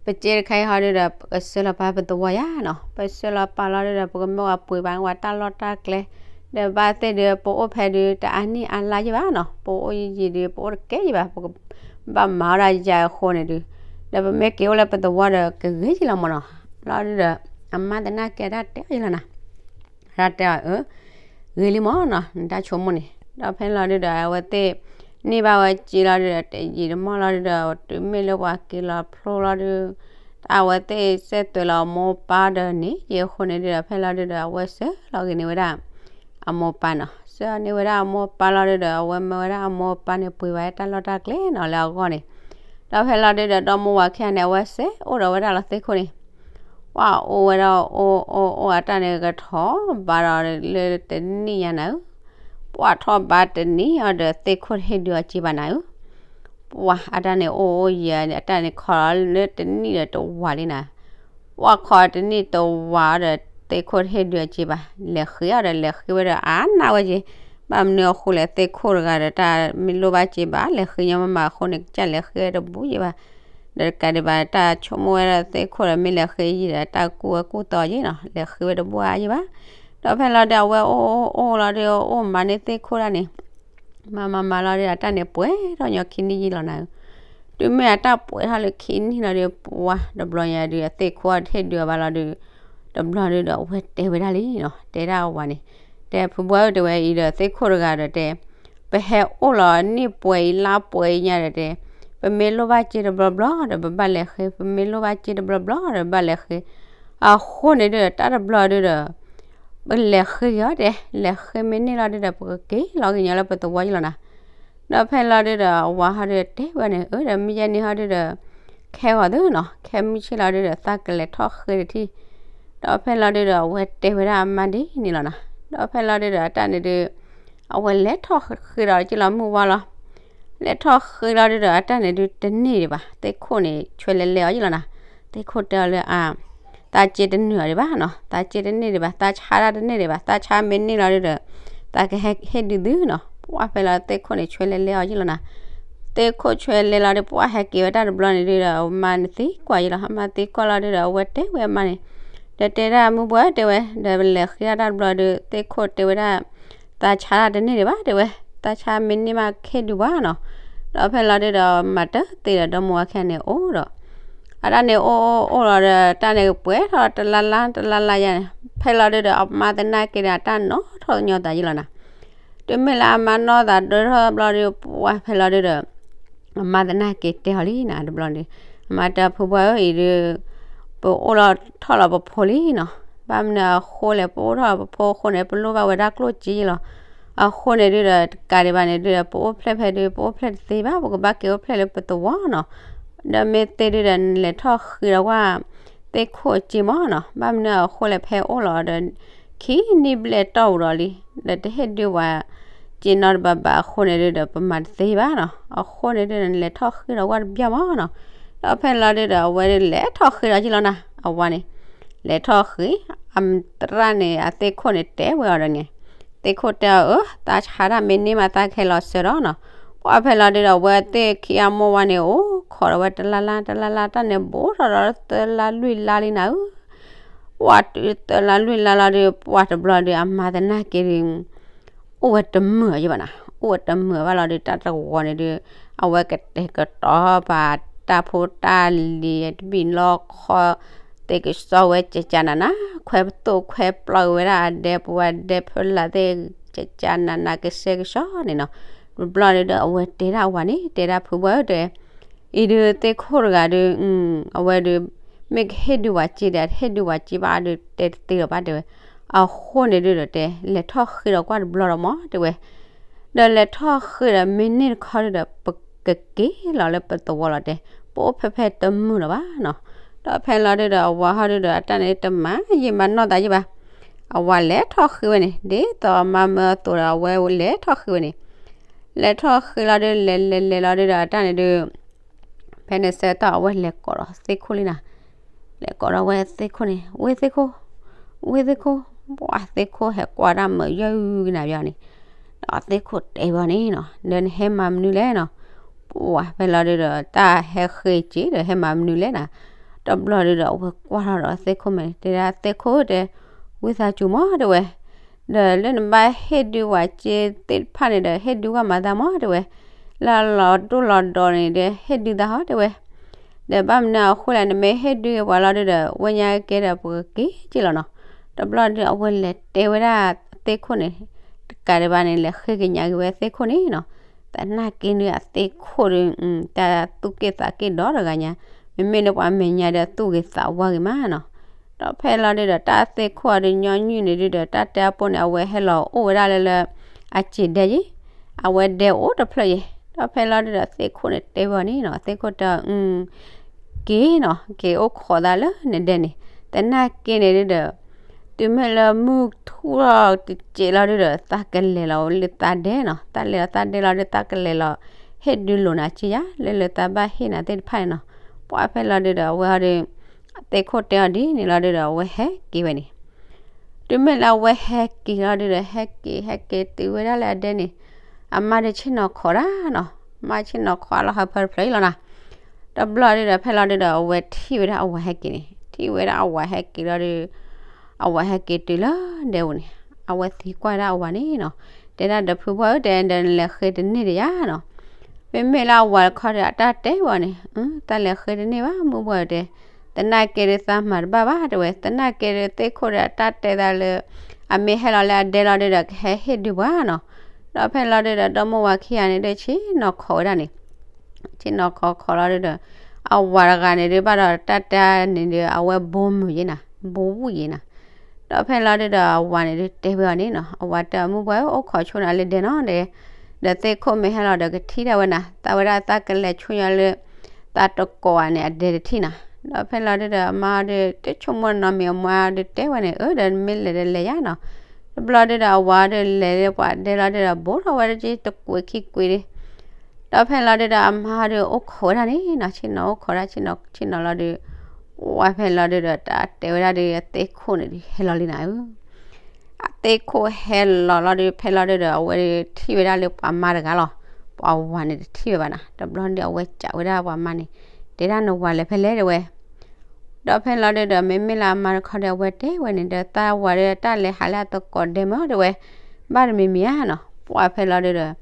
ပစ့တခါအံၤဟီဒုဒီး ပကဆှၢလီၤပာ်ပသဝီယါနီၤ. ပဆှၢလီၤပာ်လီၤဒုဒီး ပကမၢဝဲပှ့ၤဘၣ်န့ၢ်ဝဲတၢ်လီၢ်တၢ်ကျဲ ဒီးဘၣ်သ့ၣ်ဒု ပအိၣ်ဖဲဒု တအါနံၣ်အါလါယံၢ်ဘၣ်နီၤ. ပအိၣ်ယံာ်ယံာ်ဒု ပအိၣ်တကဲယံာ်ဘၣ် ပကဘၣ်မၤဝဲဒၣ်ယါအဃိန့ၣ်ဒု ဒီးပမ့ၢ်က့ၤအိၣ်လၢပသဝီဒီး ကဂ့ၤယံာ်လီၤမးနီၤ. လီၤဒုဒီး အမါသနာ်က့တၢ်တဲအီၤယံာ်လီၤနၤ တၢ်တဲအီၤအၢ ဂ့ၤလံမးနီၤ နတၢ်ဆိကမိၣ်န့ၣ်. ဒီးဖဲလီၤဒုဒီး အဝဲသ့ၣ်န့ၢ်ဘၣ်ဝဲစ့လီၤဒုဒီး တယံာ်တမီၢ်လီၤဒုဒီး တုၤမ့ၢ်လၢပှၤက့ၤလီၤဖျိလီၤဒု အဝဲသ့ၣ်စဲသွဲးလီၤအမိၢ်ပၢ်ဒီးန့ၣ် ယံာ်အဃိန့ၣ်ဒုဒီး ဖဲလီၤဒုဒီး အဝဲဆှၢလီၤက့ၤန့ၢ်ဝဲဒၣ် အမိၢ်ပၢ်နီၤ. ဆှၢန့ၢ်ဝဲဒၣ်အမိၢ်ပၢ်လီၤဒုဒီး အဝဲမၢဝဲဒၣ်အမိၢ်ပၢ်န့ၣ် ပှ့ၤဝဲတၢ်လီၢ်တၢ်ကျဲနီၤ လၢအဂီၢ်န့ၣ်. ဒီးဖဲလီၤဒုဒီး ဒီမါဝၤခံဂၤန့ၣ် အဝဲစဲအိၣ်ဒီးဝဲဒၣ်လီၤသ့ၣ်ခိၣ်န့ၣ် ပှၤအိၣ်ဝဲဒၣ်အိၣ်အိၣ်အိၣ်အတၢ်န့ၣ် ကထီၣ်ဘးဒီးလၢတနံၣ်ညါနၤဧၢ, ပှၤထီၣ်ဘးတနံၣ်အီၤဒီး သ့ၣ်ခိၣ်တဟ့ၣ်ဒုးအီၤစ့ဘၣ်နၤဧၢ, ပှၤအတၢ်န့ၣ်အိၣ်အိၣ်ယံာ်အတၢ်န့ၣ် ခီလၢတနံၣ်ဒီးတဝးလံနၤ, ပှၤခီတနံၣ်တဝးအီၤဒီး သ့ၣ်ခိၣ်တဟ့ၣ်ဒုးအီၤစ့ဘၣ်, လဲၤဃ့အီၤဒီးလဲၤဃ့ဝဲဒီးအါနးဝဲက့, ဘၣ်မနုၤအဃိလဲၣ် သ့ၣ်ခိၣ်တဂၤဒီးတၢ်မ့ၢ်လိၣ်ဘၣ်စ့ဘၣ် လဲၤဃ့ညီမးမးအဃိန့ၣ် ကစၢ်လဲၤဃ့တဘူၣ်ယံာ်ဘၣ် ဒီးတကးဒံးဘၣ် တၢ်ဆိကမိၣ်ဝဲဒၣ်သ့ၣ်ခိၣ်ဒီး မ့ၢ်လဲၤဃ့ယံာ်ဒီး တၢ်ကူၣ်ဝဲကူၣ်သီယံာ်နီၤ, လဲၤဃ့ဝဲတဘူၣ်အါယံာ်ဘၣ်. ဒီးဖဲလီၤဒုး အဝဲအိၣ်အိၣ်အိၣ်လီၤဒုး အိၣ်မၤန့ၢ်သ့ၣ်ခိၣ်ဒၣ်န့ၣ်, မၤမၤမၤလီၤဒုး အတၢ်န့ၣ်ပှဲၤထီၣ်ညီခံနံၣ်ယံာ်လီၤနၤဧၢ, တုၤမ့ၢ်အတၢ်ပှဲၤထီၣ်လၢခံနံၣ်လီၤဒုး ပှၤတဘျီညါဒုး အသ့ၣ်ခိၣ်အီၤတဟ့ၣ်ဒုးအီၤဘၣ်လီၤဒုး, တဘျီဒုးဒီး အဝဲတဲဝဲဒၣ်လံနီၤ, တဲဒၣ်အဝၤန့ၣ်, တဲဖုဘှၢ်ဧၢ တဲဝဲအံၤဒီး သ့ၣ်ခိၣ်တဂၤဒီးတဲ ပဟဲအိၣ်လီၤနံၣ်ပှဲၤအံၤလါပှဲၤအံၤညါဒီးတဲ, ပမ့ၢ်လိၣ်ဘၣ်စ့တဘျီဘျီဒီး ပဘၣ်လဲၤဃ့, ပမ့ၢ်လိၣ်ဘၣ်စ့တဘျီဘျီဒီး ပဘၣ်လဲၤဃ့, အဃိန့ၣ်ဒုးဒီး တၢ်တဘျီဒုးဒီး ပလဲၤဃ့က့ၤအီၤတဲ, လဲၤဃ့မ့ၢ်န့ၢ်လီၤဒုးဒီး ပကက့ၤလီၤက့ၤညီလၢပသဝီယံာ်လီၤနၤ. ဒီးဖဲလီၤဒုးဒီး အဝၤဟီဒုးတဲဝဲန့ၣ် အၢ ဒီးမုၢ်ယဲၢ်နံၤဟီဒုးဒီး ခဲဂီၤသုနီၤ, ခဲမုၢ်ဆ့ၣ်လီၤဒုးဒီး သးကလဲၤထီၣ်ဃ့တထံၣ်, ဒီးဖဲလီၤဒုးဒီး အဝဲတဲဝဲဒၣ်အမါဒ်န့ၣ်လီၤနၤ. ဒီးဖဲလီၤဒုးဒီး အတၢ်န့ၣ်ဒုး အဝဲလဲၤထီၣ်ဃ့ဒီးက့ၤလီၤမုၢ်ဝါလီၤ. လဲၤထီၣ်ဃ့လီၤဒုးဒီး အတၢ်န့ၣ်ဒုးတန့ၢ်ဒံးဘၣ်, သ့ၣ်ခိၣ်န့ၣ် ဆွဲလဲၤလဲၤအီၤယံာ်လီၤနၤ. သ့ၣ်ခိၣ်တဲအီၤလၢအ သးစ့တန့ၢ်အီၤဒံးဘၣ်နီၤ, သးစ့တန့ၢ်ဒံးဘၣ်, သးဆါတၢ်တန့ၢ်ဒံးဘၣ်, သးဆါမ့ၢ်န့ၢ်လီၤဒုးဒီး သးကဟဲဟ့ၣ်ဒုးသုနီၤ. ပှၤဖဲလီၤသ့ၣ်ခိၣ်န့ၣ် ဆွဲလဲၤလဲၤအီၤယံာ်လီၤနၤ. သ့ၣ်ခိၣ်ဆွဲလဲၤလီၤဒုး ပှၤဟဲက့ၤဝဲတၢ်တဘျီန့ၣ်ဒုးဒီး အမါန့ၣ်သံကွၢ်ယံာ်လီၤ, အမါသံကွၢ်လီၤဒုးဒီး အဝဲတဲဝဲအမါန့ၣ်, ဒီးတဲဒၣ်မုၢ်ဘှၢ်တဲဝဲ, ဒီးပလဲၤဃ့ဒၣ်တၢ်တဘျီဒုး သ့ၣ်ခိၣ်တဲဝဲဒၣ် သးဆါတန့ၢ်ဒံးဘၣ်တဲဝဲ, သးဆါမ့ၢ်န့ၢ်မးကဟ့ၣ်ဒုးပှၤနီၤ. ဒီးဖဲလီၤဒုးဒီး မၤတသ့ဒီး ဒီမါဝၤခံဂၤန့ၣ်အိၣ်ဒီး အတၢ်န့ၣ်အိၣ်အိၣ်အိၣ်လီၤဒီး တၢ်န့ၣ်ပှဲၤထီၣ်တလါလါတလါလါယါန့ၣ်, ဖဲလီၤဒုးဒီး အမါသနာ်က့ဒီး အတၢ်နီၣ်ထီၣ်ညီသးယံာ်လီၤနၤ. တုၤမ့ၢ်လၢအမါနီၣ်သးဒၢထီၣ်ဘျီဒုး ပှၤဖဲလီၤဒုးဒီး အမါသနာ်က့တဲအီၤလံနၤ တဘျီန့ၣ်, အမါတဲဖုဘှၢ်ဧၢ အံၤဒုး ပအိၣ်လီၤထီၣ်လီၤပဖိလံနီၤ. ဘၣ်မနုၤအဃိလဲၣ် ပအိၣ်ထီၣ်လီၤပဖိအဃိန့ၣ် ပလိၣ်ဘၣ်ဝဲဒၣ်ကျိၣ်စ့လီၤ. အဃိန့ၣ်ဒုးဒီး တကးဒံးဘၣ်န့ၣ်ဒုးဒီး ပအိၣ်ဖျဲၣ်ဖဲဒုး ပအိၣ်ဖျဲၣ်တသ့ဘၣ်, ပကဘၣ်က့ၤအိၣ်ဖျဲၣ်လၢပသဝီနီၤ. ဒီးမ့ၢ်သ့ဒုးဒီး နလဲၤထီၣ်ဃ့ဒီးကွၢ် သ့ၣ်ခိၣ်အစ့မးနီၤ. ဘၣ်မနုၤအဃိလဲၣ် ဖဲအိၣ်လီၤဒီး ခံနံၣ်ဘျဲၣ်တီၢ်ပူၤဒီးလံ, ဒီးတဟ့ၣ်ဒုးပှၤ က့နီတဘၣ်ဘၣ်အဃိန့ၣ်ဒုဒီး ပမၤတသ့ဘၣ်နီၤ. အဃိန့ၣ်ဒုဒီး လဲၤထီၣ်ဃ့ဒီးဝၢ်တဘျီမးနီၤ. ဒီးဖဲလီၤဒုဒီး အဝဲဒုးလဲၤထီၣ်ဃ့ဒီးက့လီၤနၤ, အဝၤန့ၣ် လဲၤထီၣ်ဃ့, အသရၣ်န့ၣ် အသ့ၣ်ခိၣ်န့ၣ်တဲဝဲအီၤဒီးန့ၣ်, သ့ၣ်ခိၣ်တဲအီၤ အၢ သးဆါတၢ်မ့ၢ်န့ၢ်မး သးကဟဲလီၤစၢၤဒီးနီၤ. ပှၢ်ဖဲလီၤဒုဒီး အဝဲသ့ၣ်ခံဂၤမိၢ်ဝၤန့ၣ် အိၣ်ခိးဒီးဝဲတလါလါ တလါလါ တၢ်န့ၣ်ဘူးထီၣ်ဒီးသၢလါလွံၢ်လါလံနၤဧၢ. ပှၢ်တုၤသၢလါလွံၢ်လါလီၤဒုး ပှၢ်တဘျီဒုး အမါသနာ်က့ဒုး အိၣ်ဝဲတမုာ်အီၤယဘၣ်နၤ, အိၣ်ဝဲတမုာ်ဘၣ်လီၤဒုး တၢ်တဂီၤန့ၣ်ဒုး အဝဲကတဲာ်ကတီၤပာ်တၢ်ဖိတၢ်လံၤ တဘံၣ်လီခီ သ့ကစီဝဲကကနနၤ, ခွဲပသိၣ်ခွဲပျီဝဲဒၣ်အဒဲပဝဲဒဲဖၢလာ်သ့ၣ် ကကနနၤ ကစဲကစီန့ၣ်နီၤ. တဘျီဒုးဒီး အဝဲတဲဒၣ်အဝၤန့ၣ် တဲဒၣ်ဖုဘၣ်ဧၢ တဲ အံၤဒုးသ့ၣ်ခိၣ်တဂၤဒုး အဝဲဒုး မ့ၢ်ကဟ့ၣ်ဒုးဝဲက့ဒီး ဟ့ၣ်ဒုးဝဲက့ဘၣ်ဒုး တဲတသ့လီၤဘၣ်တဲဝဲ. အဃိန့ၣ်ဒုးဒီးတဲ လဲၤထီၣ်ဃ့ဒီးကွၢ်တဘျီဒီးမးတဲဝဲ. ဒီးလဲၤထီၣ်ဃ့ဒီးမ့ၢ်န့ၢ်တခီဒုးဒီး ပကက့ၤလီၤလၢပသဝီလီၤတဲ, ပအိၣ်ဖဲဖဲတမုာ်လီၤဘၣ်နီၤ. ဒီးဖဲလီၤဒုးဒီး အဝၤဟီဒုးဒီး အတၢ်န့ၣ်တမၤယံာ်မၤနီၢ်သးယံာ်ဘၣ်. အဝၤလဲၤထီၣ်ဃ့ဝဲန့ၣ် ဒ်သိးအမါမၢအသိးဒီး အဝဲလဲၤထီၣ်ဃ့ဝဲန့ၣ် လဲၤထီၣ်ဃ့လီၤဒုး လဲၤလဲၤလဲၤလီၤဒုးဒီး အတၢ်န့ၣ်ဒုး ဖဲန့ၣ်ဆၢကတီၢ် အဝဲလဲၤကိးဒီးသ့ၣ်ခိၣ်လံနၤ, လဲၤကိးဒီးဝဲသ့ၣ်ခိၣ်န့ၣ် ဝ့ၢ်သ့ၣ်ခိၣ်, ဝ့ၢ်သ့ၣ်ခိၣ်, ပှၢ်သ့ၣ်ခိၣ်ဟဲကွၢ်တၢ်မုာ်ယဲၢ်ဂုၢ်ကနၤဘၣ်န့ၣ်, ဒီးသ့ၣ်ခိၣ်တဲဘၣ်န့ၣ်နီၤ ဒီးနဟဲမၤမနုၤလဲၣ်နီၤ. ပှၢ်ဖဲလီၤဒုးဒီး တၢ်ဟဲဃ့က့ၤဒီးဟဲမၤမနုၤလဲၣ်နၤ. တဘျီဒုးဒီး အဝဲကွၢ်ထီၣ်ဒီးသ့ၣ်ခိၣ်မဲာ်န့ၣ် တဲဒၣ်သ့ၣ်ခိၣ်တဲ ဝံသးစူၤမးတဲဝဲ ဒီးလၢနဘၣ်ဟ့ၣ်ဒုးဝဲက့သ့ၣ်တဖၣ်န့ၣ်ဒီး ဟ့ၣ်ဒုးကွၢ်မၤသးမးတဲဝဲ, လၢလီၤဒိၣ်လီၤဒီးန့ၣ်ဒီး ဟ့ၣ်ဒုးသးဟီတဲဝဲ, ဒီးဘၣ်မနုၤအဃိလဲၣ် နမ့ၢ်ဟ့ၣ်ဒုးပှၤလီၤဒုးဒီး ဝဲညါကဲဒီးပကက့ၤက့လီၤနီၤ. တဘျီဒုးအဝဲလဲၤတဲဝဲဒၣ်သ့ၣ်ခိၣ်န့ၣ် တကးဒံးဘၣ်န့ၣ် လဲၤဃ့ကညးက့ၤဝဲသ့ၣ်ခိၣ်န့ၣ်နီၤ. သနာ်က့န့ၣ်အသ့ၣ်ခိၣ်ဒီး တၢ်သူၣ်က့ၣ်သးက့ၣ်ဒီတဂၤညါ, မ့မ့ၢ်လၢပှၤမဲာ်ညါဒီးသူၣ်ဂ့ၤသးဝါဂ့ၤမးနီၤ. ဒီးဖဲလီၤဒုးဒီး တၢ်သ့ၣ်ခိၣ်အီၤဒုးညီနုၢ်န့ၣ်ဒုးဒီး တၢ်တဲအပိၢ်န့ၣ် အဝဲဟဲလီၤအိၣ်ဝဲဒၣ်လၢလၢ အစံာ်ဒဲယ့ၣ်, အဝဲဒဲအိၣ်တဖျၢၣ်ယ့ၣ်. ဒီးဖဲလီၤဒုးဒီးသ့ၣ်ခိၣ်န့ၣ်တဲဝဲအီၤန့ၣ်နီၤ, သ့ၣ်ခိၣ်တဲအီၤ က့ၤနီၤ, က့ၤအိၣ်ခိးသးလၢနဒဲန့ၣ်, သနာ်က့န့ၣ်ဒုးဒီး တုၤမ့ၢ်လၢမုၢ်ထူၣ်ထီၣ်တစဲးလီၤဒုးဒီး သးကလဲၤလီၤလၢသးဒဲနီၤ, သးလဲၤလီၤသးဒဲလီၤဒုး သးကလဲၤလီၤ ဟ့ၣ်ဒုးလိာ်နၤက့ယါ လၢလၢသးဘၣ်ဟ့ၣ်နၤသ့ၣ်တဖၣ်န့ၣ်နီၤ. ပှၢ်ဖဲလီၤဒုးဒီး အဝဲဟီဒုး သ့ၣ်ခိၣ်တဲအီၤဒ်န့ၣ်လီၤဒုးဒီး အဝဲဟဲက့ၤဝဲန့ၣ် တုၤမ့ၢ်လၢအဝဲဟဲက့ၤလီၤဒုးဒီး ဟဲက့ၤ ဟဲက့ၤတုၤဝဲဒၣ်လၢအဒဲန့ၣ်, အမါဒုးဆ့ၣ်နီၤခိးဒၣ်နီၤ, မါဆ့ၣ်နီၤခိးအလီၤဟၢဖၢတဖျၢၣ်အံၤလီၤနီၤ. တဘျီဒုးဒီး ဖဲလီၤဒုးဒီး အဝဲထံၣ်ဝဲဒၣ်အဝၤဟဲက့ၤန့ၣ်, ထံၣ်ဝဲဒၣ်အဝၤဟဲက့ၤလီၤဒုး အဝၤဟဲက့ၤတုၤလၢဒဲပူၤန့ၣ်, အဝဲသံကွၢ်ဒၣ်အဝၤန့ၣ်နီၤ, တဲဒၣ်ဒီးဖုဘီၣ်ဧၢ တဲဒီးနလဲၤဃ့တန့ၢ်ဒီးယါနီၤ. မ့မ့ၢ်လၢအဝၤတခီဒီး အတၢ်တဲဝဲန့ၣ်, တၢ်လဲၤဃ့တန့ၢ်ဘၣ် မုၢ်ဘီၣ်ဧၢတဲ, သနာ်က့ဒုးသးမၤတဘၣ်ဘၣ်တဲဝဲ, သနာ်က့ဒုးသ့ၣ်ခိၣ်ဒီးအတၢ်တဲသးလၢ အမ့ၢ်ဟဲလီၤလၢအဒဲလီၤဒုးဒီး ကဟဲဟ့ၣ်ဒုးပှၤနီၤ. ဒီးဖဲလီၤဒုးဒီး ဒီမိၢ်ဝၤခံဂၤန့ၣ်ဒုး ဆ့ၣ်နီၤခိးဝဲဒၣ်န့ၣ်, ဆ့ၣ်နီၤခိးခိးလီၤဒုးဒီး အဝၤတဂၤန့ၣ်ဒုး ဘၣ်ဒီးတၢ်တဲန့ၣ်ဒုး အဝဲဘိမုာ်ယ့ၣ်နၤ, ဘိဝံၣ်ယ့ၣ်နၤ. ဒီးဖဲလီၤဒုးဒီး အဝၤန့ၣ်ဒုးတဲဝဲအီၤန့ၣ်နီၤ, အဝၤတဲအီၤ မုၢ်ဘီၣ်ဧၢအိၣ်ခိးဆိနၤလၢဒဲနီၤဒဲ, ဒီးသ့ၣ်ခိၣ်မ့ၢ်ဟဲလီၤဒီးကထံၣ်ဒၣ်ဝဲနၤ, သးဝဲဒၣ်သးကလဲၤဆူညါလၢ သးတကိးဂၤန့ၣ် အဒဲတထံၣ်နၤ. ဒီးဖဲလီၤဒုးဒီး အမါဒုး တဆိကမိၣ်နီတမံၤအမါဒုးတဲဝဲန့ၣ် အၢ ဒီးမ့ၢ်လဲၤဒီးလဲၤယါနီၤ. တဘျီဒုးဒီး အဝၤဒုးလဲၤလၢပှၤဒဲလီၤဒုးဒီး ဘိထီၣ်ဝဲတက့ၢ်တကွံာ်ခံကွံာ်ဒုး ဒီးဖဲလီၤဒုးဒီး အမါဒုးအိၣ်ခိးဝဲဒၣ်န့ၣ်နီၤ, ဆ့ၣ်နီၤအိၣ်ခိးဒၣ် ဆ့ၣ်နီၤ ဆ့ၣ်နီၤလီၤဒုး ဝဲဖဲလီၤဒုးဒီး တၢ်တဲဝဲဒၣ်ဒုး အသ့ၣ်ခိၣ်န့ၣ်ဒုး ဟဲလီၤလံနၤဧၢ. အသ့ၣ်ခိၣ်ဟဲလီၤလီၤဒုး ဖဲလီၤဒုးဒီး အဝဲဒုးထံၣ်ဝဲဒၣ်လၢပှၤမါတဂၤလီၤ. ပှၤဝၤန့ၣ်တထံၣ်ဝဲဘၣ်နၤ. တဘျီဒုး အဝဲစံးဝဲဒၣ်ပှၤမါန့ၣ် တဲဒၣ်နဝၤလဲၤဖဲလဲၣ်တဲဝဲ. ဒီးဖဲလီၤဒုးဒီး မ့မ့ၢ်လၢအမါတခီဒီး အဝဲတဲဝဲန့ၣ်ဒီး သးဝၤဒုး တၢ်လဲၤဟးလၢအသကိးဒဲမ့ၢ်တဲဝဲ, ဘၣ်တမံၤမံၤဧါနီၤ. ပှၢ်ဖဲလီၤဒုးဒီး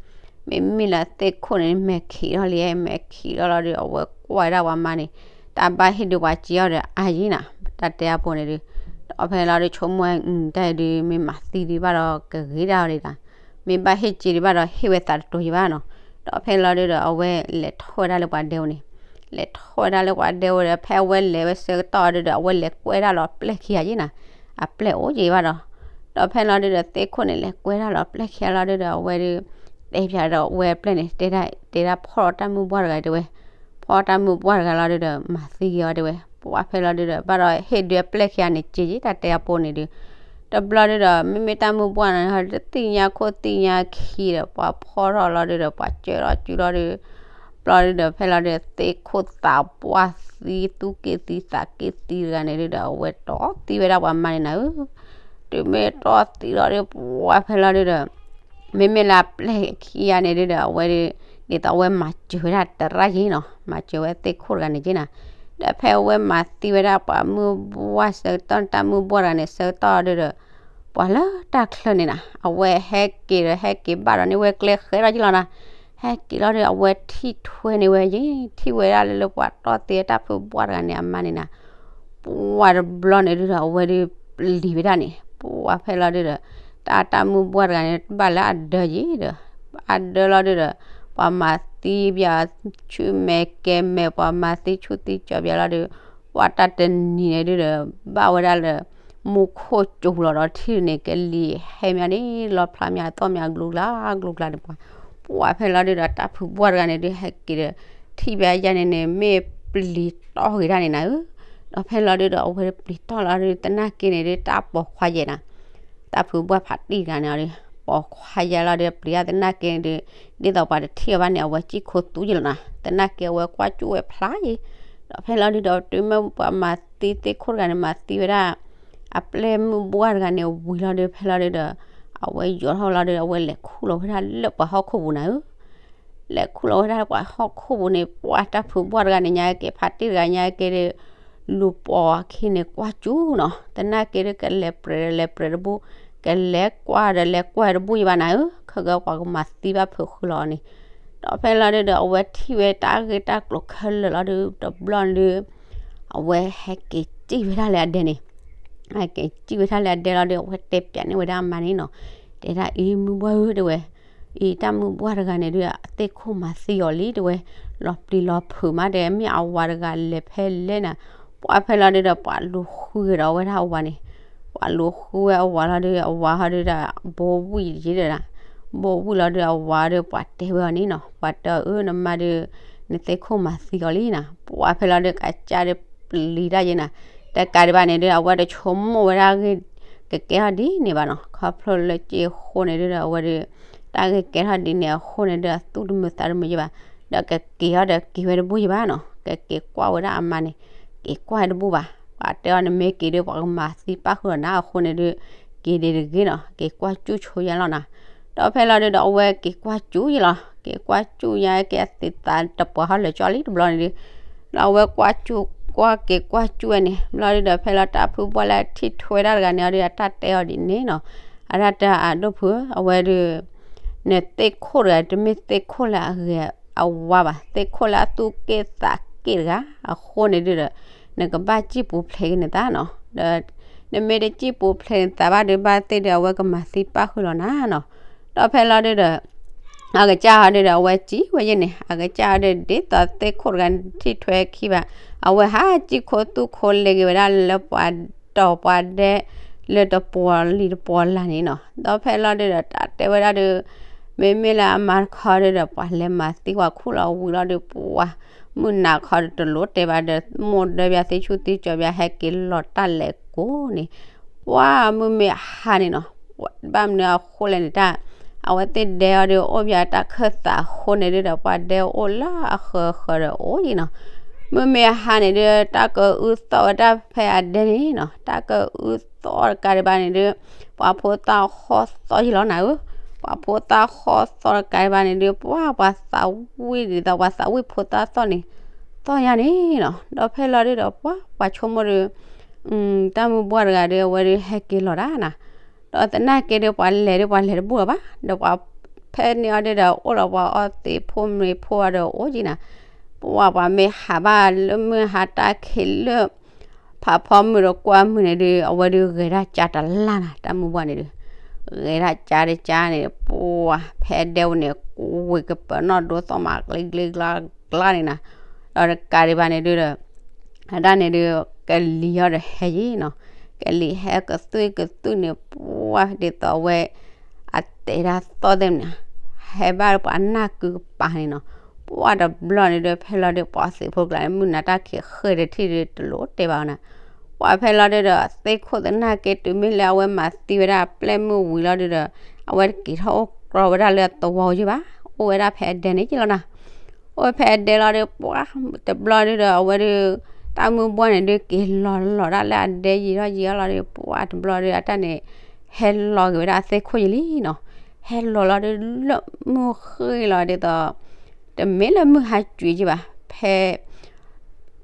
မ့မ့ၢ်လၢသ့ၣ်ခိၣ်န့ၣ် မဲာ်ခံးထီၣ်လံ, မဲာ်ခံးထီၣ်လီၤဒုး အဝဲကွၢ်ဝဲဒၣ်ပှၤမါန့ၣ် တၢ်ဘၣ်ဟ့ၣ်ဒုးပှၤစ့အီၤဒီးအါယံၤနၤ, တၢ်တဲအပူၤန့ၣ်ဒုး. ဒီးဖဲလီၤဒုး ဆိကမိၣ်ဝဲ တၢ်အံၤဒုး မ့ၢ်မၤသံဒုးဘၣ်ဒီးကဂ့ၤဒၣ်အီၤဒံးဒၣ်, မ့ၢ်ဘၣ်ဟ့ၣ်စ့ဒုးဘၣ်ဒီး ဟ့ၣ်ဝဲသးတတိၤယံၤဘၣ်နီၤ. ဒီးဖဲလီၤဒုးဒီး အဝဲလဲၤထီၣ်ဝဲဒၣ်လၢပှၤဒဲပူၤန့ၣ်, လဲၤထီၣ်ဝဲဒၣ်လၢပှၤဒဲပူၤဒီး ဖဲအဝဲလဲၤဝဲဆၢကတီၢ်ဒုးဒီး အဝဲလဲၤကွဲဒၣ်လီၤပျဲၢ်ခံဂၤယံၤနၤ, အပျဲၢ်အိၣ်ယံၤဘၣ်ဒီး. ဒီးဖဲလီၤဒုးဒီး သ့ၣ်ခိၣ်န့ၣ် လဲၤကွဲဒၣ်လီၤပျဲၢ်ခံဂၤလီၤဒုးဒီး အဝဲဒုး တဲဖျါဒီးဝဲပျဲၢ်န့ၣ် တဲဒၣ် တဲဒၣ်ဖီၣ်တၢ်မုၢ်ပှၢ်တဂၤတဲဝဲ, ဖီၣ်တၢ်မုၢ်ပှၢ်တဂၤလီၤဒုးဒီး မၤသံက့ၤအီၤတဲဝဲ. ပှၢ်ဖဲလီၤဒုးဒီး ဘၣ်ဒီးဟ့ၣ်ဒုးအပျဲၢ်ခံဂၤန့ၣ် စ့ယံၤ တၢ်တဲအပူၤန့ၣ်ဒုး. တဘျီဒုဒီး မ့မ့ၢ်တၢ်မုၢ်ဘှၢ်န့ၣ် တသ့ၣ်ညါခိၣ်သ့ၣ်ညါခံဒီး ပှၤဖီၣ်ထီၣ်လီၤဒုဒီး ပှၤကၢထီၣ်စုလီၤဒု ဘျီဒုဒီး ဖဲလီၤဒု သ့ၣ်ခိၣ်သးပှၢ်သံ သူၣ်က့ၣ်သံသးက့ၣ်သံတဂၤန့ၣ်ဒုဒီး အဝဲတီၢ်သံဝဲဒၣ်ပှၤမါန့ၣ်နၤဧၢ, တုၤမ့ၢ်တီၢ်သံလီၤဒု ပှၤဖဲလီၤဒုဒီး မ့မ့ၢ်လၢအပျဲၢ်ခံဂၤန့ၣ်ဒုဒီး အဝဲဒု ဒ်သိးအဝဲမၤစၢၤဝဲဒၣ်တရၣ်ယ့ၣ်နီၤ, မၤစၢၤဝဲသ့ၣ်ခိၣ်တဂၤန့ၣ်က့နီၤ, ဒီးဖဲအဝဲမၤသံဝဲဒၣ်ပှၤမုၢ်ဘှၢ်ဆၢကတီၢ်န့ၣ် တၢ်မုၢ်ဘှၢ်တဂၤန့ၣ် ဆၢကတီၢ်ဒုဒီး ပှၤလၢတၢ်ချၢန့ၣ်နၤ အဝဲဟဲက့ၤဒီး ဟဲက့ၤဘၣ်ဒီးန့ၢ်ဝဲကျဲဃဲထီၣ်ယ့ၣ်လီၤနၤ, ဟဲက့ၤလီၤဒု အဝဲထံၣ်ထွဲန့ၢ်ဝဲယ့ၣ် ထံၣ်ဝဲဒၣ်လၢလၢပှၤတီၢ်သံတၢ်ဖုဘှၢ်တဂၤန့ၣ် အမါန့ၣ်နၤ ပှၤတဘျီန့ၣ်ဒုဒီး အဝဲဒုပျံၤဝဲဒၣ်န့ၣ် ပှၤဖဲလီၤဒုဒီး တၢ်တၢ်မုၢ်ဘှၢ်တဂၤန့ၣ် ဘၣ်လၢအဒၢယ့ၣ်ဒီး အဒၢလီၤဒုဒီး ပှၤမၤသံဘၣ် ဆူၣ်မဲာ်ကဲၤမဲာ် ပှၤမၤသံဆူၣ်သံကၠီၤဘၣ်လီၤဒု ပှၤတၢ်တနံၤန့ၣ်ဒုဒီး ဘၣ်ဝဲဒၣ်လၢ မူခိၣ်စူၤလီၤဒီးထံၣ်န့ၣ် ကလံၤဟဲမးန့ၣ် လီဖျါမး သီၣ်မး ကျိၤကျါကျိၤကျါန့ၣ် ပှၤ ပှၤဖဲလီၤဒုဒီး တၢ်ဖုဘှၢ်တဂၤန့ၣ်ဒု ဟဲက့ၤဒီး ထံၣ်ဘၣ်ယါန့ၣ်န့ၣ် မ့ၢ်ပျံၤတီၢ်ဂ့ၤဒၣ်န့ၣ်နၤဧၢ, ဒီးဖဲလီၤဒုဒီး အဝဲပျံၤတီၢ်လီၤဒု သနာ်က့န့ၣ်ဒု တၢ်ပိာ်ခွါယဲၢ်နၤ တၢ်ဖုဘှၢ်ဖးတံၢ်တဂၤန့ၣ်အီၤဒု ပိာ်ခွါယဲၢ်လီၤဒု ပျံၤတၢ်သနာ်က့န့ၣ်ဒု ဒ်သိးပှၤတထံၣ်အီၤဘၣ်န့ၣ် အဝဲစံၣ်ခိသူယ့ၣ်လီၤနၤ သနာ်က့အဝဲကွၢ်စူၣ်ဝဲဖျါယ့ၣ်, ဒီးဖဲလီၤဒုဒီး တုၤမ့ၢ်ပှၤမၤသံသ့ၣ်ခိၣ်တဂၤန့ၣ် မၤသံဝဲဒၣ် အပျဲၢ်မုၢ်ဘှၢ်တဂၤန့ၣ် ဝံၤလီၤဒု ဖဲလီၤဒုဒီး အဝဲယိးထီၣ်လီၤဒု အဝဲလဲၤခူၣ်လီၤဝဲဒၣ်လၢပှၤဟီၣ်ခိၣ်ပူၤနၤဧၢ လဲၤခူၣ်လီၤဝဲဒၣ်ပှၤဟီၣ်ခိၣ်ပူၤန့ၣ် ပှၤတၢ်ဖုဘှၢ်တဂၤန့ၣ် ညါက့ၤ ဖးတံၢ်တဂၤညါက့ၤဒု လူၤပိာ်အခံန့ၣ် ကွၢ်စူၣ်နီၤ သနာ်က့ဒု ကလဲၤပြဲးဒီးလဲၤပြဲးတဘူၣ်, ကလဲၤကွၢ်ဒီးလဲၤကွၢ်တဘူၣ်ယဘၣ်နၤဧၢ, ခဲကဲပှၤကမၤသံဘၣ်ဖုးဃုလီၤအီၤန့ၣ်, ဒီးဖဲလီၤဒုဒီး အဝဲထံၣ်ဝဲတၢ်ဂ့ၢ်တၢ်ကျိၤခဲလၢာ်လီၤဒု တဘျီန့ၣ်ဒု အဝဲဟဲက့ၤစံၣ်ဝဲဒၣ်လၢအဒဲန့ၣ်, ဟဲက့ၤစံၣ်ဝဲဒၣ်လၢအဒဲလီၤဒု အဝဲတဲပၠးန့ၢ်ဝဲဒၣ်အမါန့ၣ်နီၤ, တဲဒၣ်အံၤ မုၢ်ဘှၢ်ဧၢ တဲဝဲ, အံၤတၢ်မုၢ်ဘှၢ်တဂၤန့ၣ်ဒု အသ့ၣ်ခိၣ်မၤသံအီၤလံ တဲဝဲ, လီၤပျံၤလီၤဖုးမး တဲ မ့ၢ်အဝၤတဂၤလဲၤဖဲလဲၣ်နၤ, ပှၤဖဲလီၤဒုဒီး ပှၤလူၤဃုဂ့ၤဒီးဝဲဒၣ်အဝၤန့ၣ်, ပှၤလူၤဃုဝဲအဝၤလီၤဒု အဝၤဟီဒုဒီး ဘိဝံၣ်ယ့ၣ်ဒီးနၤ, ဘိဝံၣ်လီၤဒု အဝၤဒု ပှၤတဲဝဲအီၤန့ၣ်နီၤ, ပှၤတဲအီၤအၢ နမါဒု နသ့ၣ်ခိၣ်မၤသံအီၤလံနၤ, ပှၤဖဲလီၤဒု ကစၢ်ဒုပျံၤတၢ်ယ့ၣ်နၤ, တကးဒံးဘၣ်န့ၣ်ဒု အဝဲတဆိကမိၣ်ဝဲဒၣ်ဂ့ၢ် ကကဲထီၣ်ဒ်န့ၣ်ဘၣ်နီၤ, ခီဖျိလၢက့အဃိန့ၣ်ဒုဒီး အဝဲဒု တၢ်ဂ့ၢ်ကဲထီၣ်ဒ်န့ၣ်အဃိန့ၣ်ဒု အသူၣ်တမုာ်သးတမုာ်ယ့ၣ်ဘၣ်, ဒီးကက့ၤအီၤဒီးက့ၤဝဲတဘူၣ်ယ့ၣ်ဘၣ်နီၤ, ကက့ၤကွၢ်ဝဲဒၣ်အမါန့ၣ်, က့ၤကွၢ်တဘူၣ်ဘၣ်, ပှၤတဲအီၤန့ၣ်မ့ၢ်က့ၤဒု ပှၤကမၤသံပၣ်ဃုာ်လီၤနၤအဃိန့ၣ်ဒု က့ၤဒံးတဂ့ၤနီၤ, က့ၤကွၢ်စူၣ်ဆိယါလီၤနၤ, ဒီးဖဲလီၤဒုဒီး အဝဲက့ၤကွၢ်စူၣ်ယ့ၣ်လီၤ, က့ၤကွၢ်စူၣ်ညါက့ၤအသံးသးတပှၤဟီၣ်လၢာ်ကၠီလံတဘျီန့ၣ်ဒု ဒီးအဝဲကွၢ်စူၣ်ကွၢ်က့ၤကွၢ်စူၣ်ဝဲန့ၣ် ဘျီဒုဒီး ဖဲလီၤတၢ်ဖုဘှၢ်လၢအထံၣ်ထွဲဒၣ်တဂၤန့ၣ်အီၤဒု အတၢ်တဲအီၤဒ်န့ၣ်နီၤ, အတၢ်တဲအဒိၣ်ဖု အဝဲဒု နသ့ၣ်ခိၣ်တဂၤ တမ့ၢ်သ့ၣ်ခိၣ်လၢအဂ့ၤအဝါဘၣ်, သ့ၣ်ခိၣ်လၢအသူၣ်က့ၣ်သးက့ၣ်တဂၤအဃိန့ၣ်ဒုဒီး နကဘၣ်စံၣ်ပူၤဖျဲးက့ၤနသးနီၤ, ဒီး နမ့ၢ်တစံၣ်ပူၤဖျဲးနသးဘၣ်ဒု ဘၣ်သ့ၣ်ဒု အဝဲကမၤသံပၣ်ဃုာ်လီၤနၤနီၤ, ဒီးဖဲလီၤဒုဒီး အကစၢ်ဟီဒုဒီး အဝဲစံၣ်ဝဲယဲၢ်န့ၣ် အကစၢ်ဟီဒု ဒ်သိးသ့ၣ်ခိၣ်တဂၤထံၣ်ထွဲခံဘၣ်, အဝဲဟးစံၣ်ခိသူၣ်ခိလဲၤက့ၤဝဲဒၣ်လၢပှၤတီၢ်ပှၤဒဲ လၢတပှီၤလံၤတပှီၤလၢ်န့ၣ်နီၤ, ဒီးဖဲလီၤဒုဒီး တၢ်တဲဝဲဒၣ်ဒု မ့မ့ၢ်လၢအမါတခီဒုဒီး ပှၤလဲၤမၤသံပှၤခူၣ်လီၤဝံၤလီၤဒု ပှၤမုၢ်နၤခီဒု တလိၣ်တဲဘၣ်ဒီး မိၢ်ဒၢဘၣ်သံဆူၣ်သံကၠီဘၣ် ဟဲက့ၤလီၤတၢ်လဲၤကိးန့ၣ် ပှၤမုၢ်မ့ၢ်ဟါန့ၣ်နီၤ, ဘၣ်မနုၤအဃိလဲၣ်န့ၣ်တၢ် အဝဲသ့ၣ်ဒဲအီၤဒု အိၣ်ဘၣ်တၢ်ခၢၣ်သးအဃိန့ၣ်ဒုဒီး ပှၤဒဲအိၣ်လၢအဃၢၤဃၢၤဒီးအိၣ်ယံၤနီၤ, မုၢ်မ့ၢ်ဟါန့ၣ်ဒု တၢ်ကအုသီၣ်ဝဲတၢ်ဖဲအဒဲန့ၣ်နီၤ, တၢ်ကအုသီၣ်တကးဒံးဘၣ်န့ၣ်ဒု ပှၤဖိသၣ်ဟီၣ်သီၣ်ယံၤလီၤနၤဧၢ, ပှၤဖိသၣ်ဟီၣ်သီၣ်တကးဒံးဘၣ်န့ၣ်ဒု ပှၤပှၤသးဝံၣ်ဒ်သိးပှၤသးဝံၣ်ဖိသၣ်သီၣ်န့ၣ် သီၣ်ယါန့ၣ်နီၤ, ဒီးဖဲလီၤဒုဒီး ပှၤပှၤဆိကမိၣ်ဒု တၢ်မုၢ်ဘှၢ်တဂၤဒု အဝဲဒု ဟဲက့ၤလီၤတၢ်နၤ, ဒီးသနာ်က့ဒု ပှၤလဲၤဒု ပှၤလဲၤတဘူၣ်လၢၤဘၣ်, ဒီးပှၤဖဲန့ၣ်အီၤဒုဒီး အိၣ်လီၤပှၤအီသံးဖိမ့ၤဖိအီၤဒီးအိၣ်ကံနၤ, ပှၤပှၤမ့ၢ်ဟးဘၣ်လၢမုၢ်ဟါတၢ်ခံးလၢ ဖးဖီမုၢ်ဒီးကွၢ်မုၢ်န့ၣ်ဒု အဝဲဒုဂဲၤဒၣ်ကၠါတလါနၤ, တၢ်မုၢ်ဘှၢ်န့ၣ်ဒု ဂဲၤဒၣ်ကၠါတကၠါန့ၣ် ပှၤဖဲဒဲဝဲန့ၣ် ဝ့ၤကပၢၤနီၣ်ဒိသီၣ်မးကျ့ကျ့ကျါကျါန့ၣ်နၤ, ဒီးတကးဒံးဘၣ်န့ၣ်ဒုဒီး အတၢ်န့ၣ်ဒု ကလံၤဟီဒီးဟဲယံၤနီၤ, ကလံၤဟဲကသွံၣ်ကသွံၣ်န့ၣ် ပှၤဒ်သိးအဝဲ အတဲတၢ်သီၣ်သ့ၣ်မနုၤ, ဟဲဘၣ်ပှၤနၢ်ကုကပၤန့ၣ်နီၤ, ပှၤတဘျီန့ၣ်ဒု ဖဲလီၤဒု ပှၤသ့ၣ်ဖိကျါန့ၣ် မုၢ်နၤတၢ်ခံးဃ့ၢ်တထံၣ်ဒု တလိၣ်တဲဘၣ်အီၤနၤ, ပှၤဖဲလီၤဒုဒီး သ့ၣ်ခိၣ်သနာ်က့ တုၤမ့ၢ်လၢအဝဲမၤသံဝဲဒၣ်အပျဲၢ်မုၣ်ဝံၤလီၤဒုဒီး အဝဲတက့ၤထီၣ်အိၣ်ကြီဝဲဒၣ်လၢအသဝီကယုၢ်ဘၣ်, အိၣ်ဝဲဒၣ်ဖဲအဒဲန့ၣ်က့လီၤနီၤ. အိၣ်ဝဲဖဲအဒဲလီၤဒု ပှၤတဘျီဒုဒီး အဝဲဒု တၢ်မုၢ်ဘှီၣ်န့ၣ်ဒု က့ၤလီၤလီၤဒၣ်လၢအဒဲယံာ်ထီၣ်ယံာ်ထီၣ်လီၤဒု ပှၤတဘျီဒု အတၢ်န့ၣ် ဟဲလီၤက့ၤဝဲဒၣ်အသ့ၣ်ခိၣ်ယံာ်လံနီၤ. ဟဲလီၤလီၤဒု လၢမုၢ်ဃ့ၢ်လီၤဒ်သိး တမ့ၢ်လၢမုၢ်ဟါကွံာ်က့ဘၣ်, ဖဲ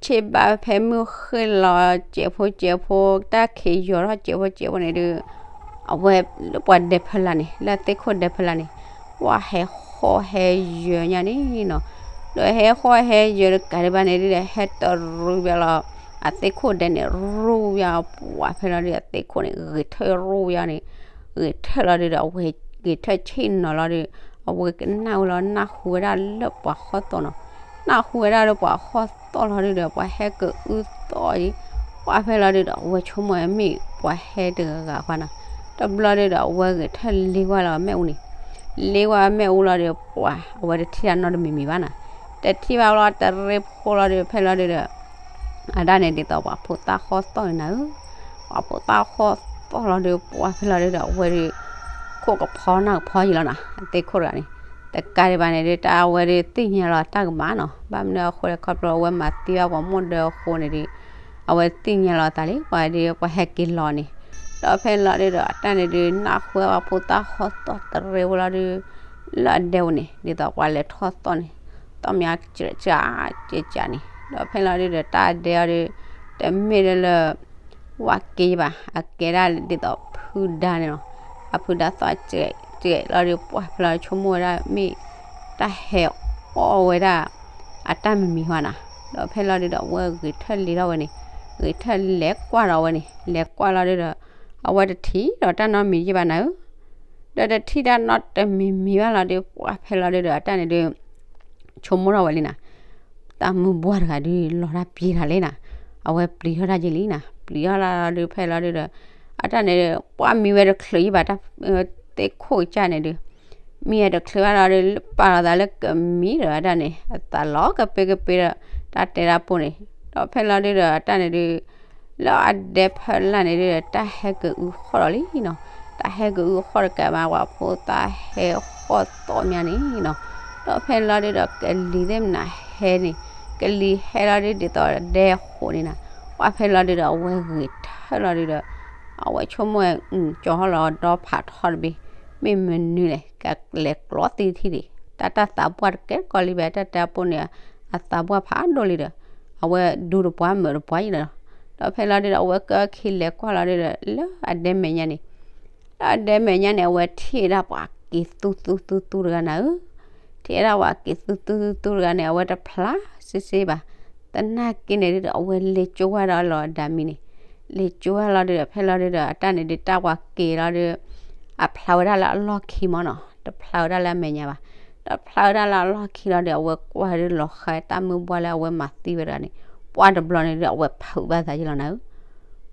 ဆ့ဘၣ်ဖဲမုၢ်ဃ့ၢ်လီၤ စဲးဖိစဲးဖိ တၢ်ခံးယီၤထီၣ်စဲးဖိစဲးဖိန့ၣ်ဒု အဝဲလၢပှၤဒဲဖီလာ်န့ၣ် လၢအသ့ၣ်ခိၣ်ဒဲဖီလာ်န့ၣ် ပှၤဟဲဃီၣ်ဟဲယၢၤညါန့ၣ်နီၤ. ဒီးဟဲဃီၣ်ဟဲယၢၤတကးဒံးဘၣ်န့ၣ်ဒု ဟဲတရူးဘၣ်လီၤ အသ့ၣ်ခိၣ်ဒဲန့ၣ် ရူးဘၣ်ပှၤဖဲလီၤဒု အသ့ၣ်ခိၣ်န့ၣ် ဂဲၤထၢၣ်ရူးဘၣ်န့ၣ် ဂဲၤထၢၣ်လီၤဒုဒီး အဝဲဂဲၤထၢၣ်ဆ့ၣ်နီၤလီၤဒု အဝဲကနၣ်ဝဲလီၤ နၢ်ဟူဝဲဒၣ်လၢပှၤဃီၣ်သီၣ်နီၤ. နၢ်ဟူဝဲဒၣ်လၢပှၤဃီၣ်သီၣ်လီၤဒုဒီး ပှၤဟဲကအုသီၣ်အံၤ ပှၤဖဲလီၤဒုဒီး အဝဲဆိကမိၣ်မ့ၢ်ပှၤဟဲတဂၤဂၤဃီနီၤ. တဘျီဒုဒီး အဝဲဂဲၤထၢၣ်လ့ကွၢ်လီၤအမဲာ်အူန့ၣ် လ့ကွၢ်အမဲာ်အူလီၤဒု ပှၤအဝဲတထံၣ်တၢ်နီတမံၤမံၤဘၣ်နီၤ. တထံၣ်ဘၣ်လီၤ တရ့ဖိလီၤဒု ဖဲလီၤဒုဒီး အတၢ်န့ၣ်ဒ်သိးပှၤဖိသၣ်ဃီၣ်သီၣ်န့ၣ်နၤဧၢ, ပှၤဖိသၣ်ဃီၣ်သီၣ်လီၤဒု ပှၤဖဲလီၤဒုဒီး အဝဲဒု ခိၣ်ကဖီနၢ်ကဖီယံာ်လီၤနီၤ အသ့ၣ်ခိၣ်တဂၤန့ၣ်. တကးဒံးဘၣ်န့ၣ်ဒု တၢ်အဝဲဒုသ့ၣ်ညါလီၤတၢ်ကမၣ်နီၤ. ဘၣ်မနုၤအဃိလဲၣ် ခီဖျိအဝဲမၤသံဘၣ်ပှၤမိၢ်ဒၢအဃိန့ၣ်ဒု အဝဲသ့ၣ်ညါလီၤသးလံ ပှၤဒု ပှၤဟဲက့ၤလီၤန့ၣ်. ဒီးဖဲလီၤဒုဒီး အတၢ်န့ၣ်ဒု နၢ်ဟူဝဲပှၤဖိသၣ်ဃီၣ်သီၣ်တရ့ဖိလီၤဒု လၢအဒဲပူၤန့ၣ် ဒ်သိးပှၤလဲၤထီၣ်သီၣ်န့ၣ် သီၣ်မးကၠးကၠးကၠးန့ၣ်. ဒီးဖဲလီၤဒုဒီး တၢ်အဒဲအီၤဒု တမ့ၢ်လၢလၢ ဝးက့ဘၣ် အကဲဒၣ်ဒ်သိးဖုဒါန့ၣ်လီၤ. အဖုဒါသီၣ်ကဲးကဲးလီၤဒု ပှၤဖဲလီၤဒု ဆိကမိၣ်ဝဲဒၣ်မ့ၢ် တၢ်ဟဲအီၣ်ဝဲဒၣ် အတၢ်မံၤမံၤဟီနီၤ. ဒီးဖဲလီၤဒုဒီး အဝဲဂဲၤထၢၣ်လ့ထီၣ်ဝဲန့ၣ် ဂဲၤထၢၣ်လဲၤကွၢ်ဒီးဝဲန့ၣ် လဲၤကွၢ်လီၤဒုဒီး အဝဲတထံၣ်ဒီးတၢ်နီတမံၤယံၣ်ဘၣ်နၤဧၢ. ဒီးတထံၣ်တၢ်နီတမံၤမံၤဘၣ်လီၤဒု ပှၤဖဲလီၤဒုဒီး အတၢ်န့ၣ်ဒု ဆိကမိၣ်ထီၣ်ဝဲလံနီၤ. တၢ်မုၢ်ဘှီၣ်တဂၤဒု လီၤတၢ်ပျံၤတၢ်လံနီၤ. အဝဲပျံၤထီၣ်တၢ်ယံာ်လံနီၤ. ပျံၤထီၣ်လီၤဒု ဖဲလီၤဒုဒီး အတၢ်န့ၣ်ဒု ပှၤမံဝဲတချုးယံၣ်ဘၣ် တၢ် သ့ၣ်ခိၣ်ကစၢ်န့ၣ်ဒု မံဝဲတချုးဘၣ်လီၤဒု ပာ်လီၤသးလၢကမံဒီးအတၢ်န့ၣ် အသးလီၤကပ့ကပ့ဒီး တၢ်တဲတၢ်ပိၢ်န့ၣ်. ဒီးဖဲလီၤဒုဒီး အတၢ်န့ၣ်ဒု လၢအဒဲဖီလာ်န့ၣ်ဒုဒီး တၢ်ဟဲကအုဃီၣ်ဒီးလံနီၤ. တၢ်ဟဲကအုဃီၣ်တကးဘၣ် ပှၤဖိသၣ်ဟဲဃီၣ်သီၣ်မးန့ၣ်နီၤ. ဒီးဖဲလီၤဒုဒီး ကလံၤသ့ၣ်မနုၤဟဲန့ၣ် ကလံၤဟဲလီၤဒု ဒ်သိးဒဲဃိးန့ၣ်နီၤ. ပှၤဖဲလီၤဒုဒီး အဝဲဂဲၤထၢၣ်လီၤဒုဒီး အဝဲဆိကမိၣ်ဝဲ ကၠီၤဟီၣ်လီၤဒီဖးထီတဘ့ၣ် မ့ၢ်မနုၤလဲၣ် ကလဲၤကျီသံထံၣ်ဒံး တၢ်တၢ်သးပှၢ်တကဲကီးလံဘၣ် တၢ်တဲပိၢ်န့ၣ် အသးပှၢ်ဖးဒိၣ်လံဒီး အဝဲဒူတပှၢ်မုာ်တပှၢ်ယံၤလီၤ. ဒီးဖဲလီၤဒုဒီး အဝဲကၢခံလဲၤကွၢ်လီၤဒုဒီး လၢအဒဲမဲာ်ညါန့ၣ် လၢအဒဲမဲာ်ညါန့ၣ် အဝဲထံၣ်ဝဲဒၣ်ပှၤက့ၤသူသူသူသူတဂၤနၤဧၢ. ထံၣ်ဝဲဒၣ်ပှၤက့ၤသူသူသူသူတဂၤန့ၣ် အဝဲတဖျါစ့စ့ဘၣ်. သနာ်က့န့ၣ်ဒုဒီး အဝဲလဲၤကၠိဝဲဒီးလီၤဒၣ်မံန့ၣ် လဲၤကၠိဝဲလီၤဒုဒီး ဖဲလီၤဒုဒီး အတၢ်န့ၣ်ဒု တၢ်ပှၤက့ၤလီၤဒု အဖျါဝဲဒၣ်လၢအလီၢ်ခံမၢ်နီၤ တဖျါဝဲဒၣ်လၢအမဲာ်ညါဘၣ်. ဒီးဖျါဝဲဒၣ်လၢအလီၢ်ခံလီၤဒု အဝဲကွၢ်ဒုလီၤဃးတၢ်မုၢ်ဘှီၣ်လၢအဝဲမၤသံဝဲတဂၤန့ၣ် ပှၤတဘျီန့ၣ်ဒု အဝဲဖုးဘၣ်သးယံၤလီၤနၤဧၢ.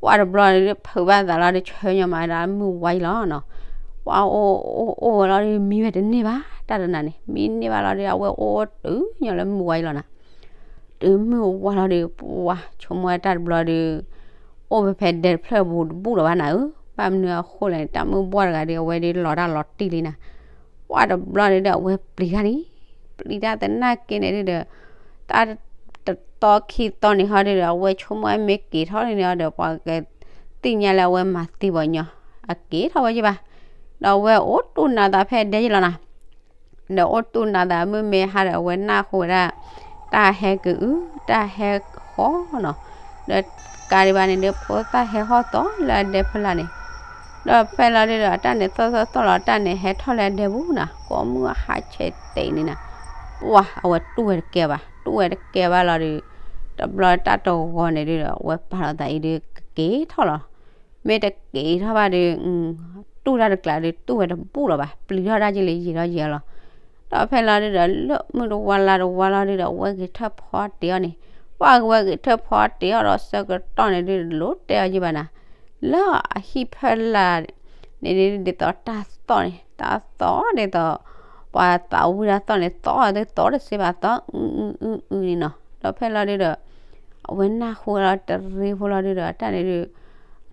ပှၤတဘျီန့ၣ်ဒု ဖုးဘၣ်သးလီၤဒု ဆၢညီမးဒၣ်မုၢ်ဝါယံၤလီၤနီၤ. ပှၤအိၣ်အိၣ်အိၣ်ဝဲလီၤဒု မံဝဲတန့ၢ်ဘၣ် တၢ်တနၤန့ၣ် မံန့ၢ်ဘၣ်လီၤဒု အဝဲအိၣ်အိၣ်တုၤညီလၢမုၢ်ဝါယံၤလီၤနၤ. တုၤမုၢ်ဝါလီၤဒု ပှၤဆိကမိၣ်ဝဲတၢ်တဘျီဒု အိၣ်ဖဲဖဲဒဲတဖျၢၣ်ပူၤတဘူၣ်လီၤဘၣ်နၤဧၢ. ဘၣ်မနုၤအဃိလဲၣ်န့ၣ် တၢ်မုၢ်ဘှီၣ်တဂၤဒု အဝဲဒုလီၤတၢ်လီၤတံၢ်လံနၤ. ပှၤတဘျီန့ၣ်ဒု အဝဲပျံၤတၢ်န့ၣ် ပျံၤတၢ်သနာ်က့န့ၣ်ဒုဒီး တၢ်တသီခံသီန့ၣ်ဟီဒုဒီး အဝဲဆိကမိၣ်မ့ၢ်က့ၤထီၣ်န့ၣ်ဒီး ပှၤကသ့ၣ်ညါလၢအဝဲမၤသံပှၤညီ အက့ၤထီၣ်ဝဲယံၤဘၣ်. ဒီးအဝဲအိၣ်တူၢ်နးသးဖဲဒဲယံၤလီၤနၤ. ဒီးအိၣ်တူၢ်နးသးမုၢ်မ့ၢ်ဟါဒီး အဝဲနၢ်ဟူဝဲဒၣ် တၢ်ဟဲကအု တၢ်ဟဲဃီနီၤ. ဒီးကးဒံးဘၣ်န့ၣ်ဒု ဖိသၣ်ဟဲဟီၣ်သီၣ်လၢအဒဲဖီလာ်န့ၣ် ဒီးဖဲလီၤဒုဒီး အတၢ်န့ၣ်သီၣ်သီၣ်သီၣ်လီၤ အတၢ်န့ၣ်ဟဲထီၣ်လၢအဒဲပူၤနၤ ကိးမုၢ်ဟါဆဲးတဲာ်န့ၣ်နၤ. ပှၤအဝဲတူၢ်ဝဲတကဲဘၣ် တူၢ်ဝဲတကဲဘၣ်လီၤဒု တဘျီတၢ်တဂီၤန့ၣ်ဒုဒီး အဝဲပာ်လီၤသးအံၤဒု ကက့ၤထီၣ်လီၤ. မ့ၢ်တက့ၤထီၣ်ဘၣ်ဒီး တူၢ်တၢ်တကျးဒီး တူၢ်ဝဲတဘူၣ်လီၤဘၣ် ပျံၤထီၣ်တၢ်က့ၤလၢယံာ်ထီၣ်ယံာ်လီၤ. ဒီးဖဲလီၤဒုဒီး လၢမုၢ်တဝါလါတဝါလီၤဒုဒီး အဝဲဂဲၤထၢၣ်ဖီတ့ၢ်အီၤန့ၣ် ပှၤကဝဲဂဲၤထၢၣ်ဖီတ့ၢ်အီၤဒီးဆၢကတီၢ်န့ၣ်ဒု လိၣ်တဲအီၤယံၤဘၣ်နၤ လၢအဟံၣ်ဖီလာ်န့ၣ်ဒု ဒ်သိးတၢ်သီၣ်န့ၣ် တၢ်သီၣ်ဒ်သိး ပှၤသးဝံၣ်တၢ်သီၣ်န့ၣ် သီၣ်အီၤဒု သီၣ်တစ့ဘၣ် သီၣ်အုအုအုအုန့ၣ်နီၤ. ဒီးဖဲလီၤဒုဒီး အဝဲနၢ်ဟူလီၤတရံးဖိလီၤဒုဒီး တၢ်န့ၣ်ဒုး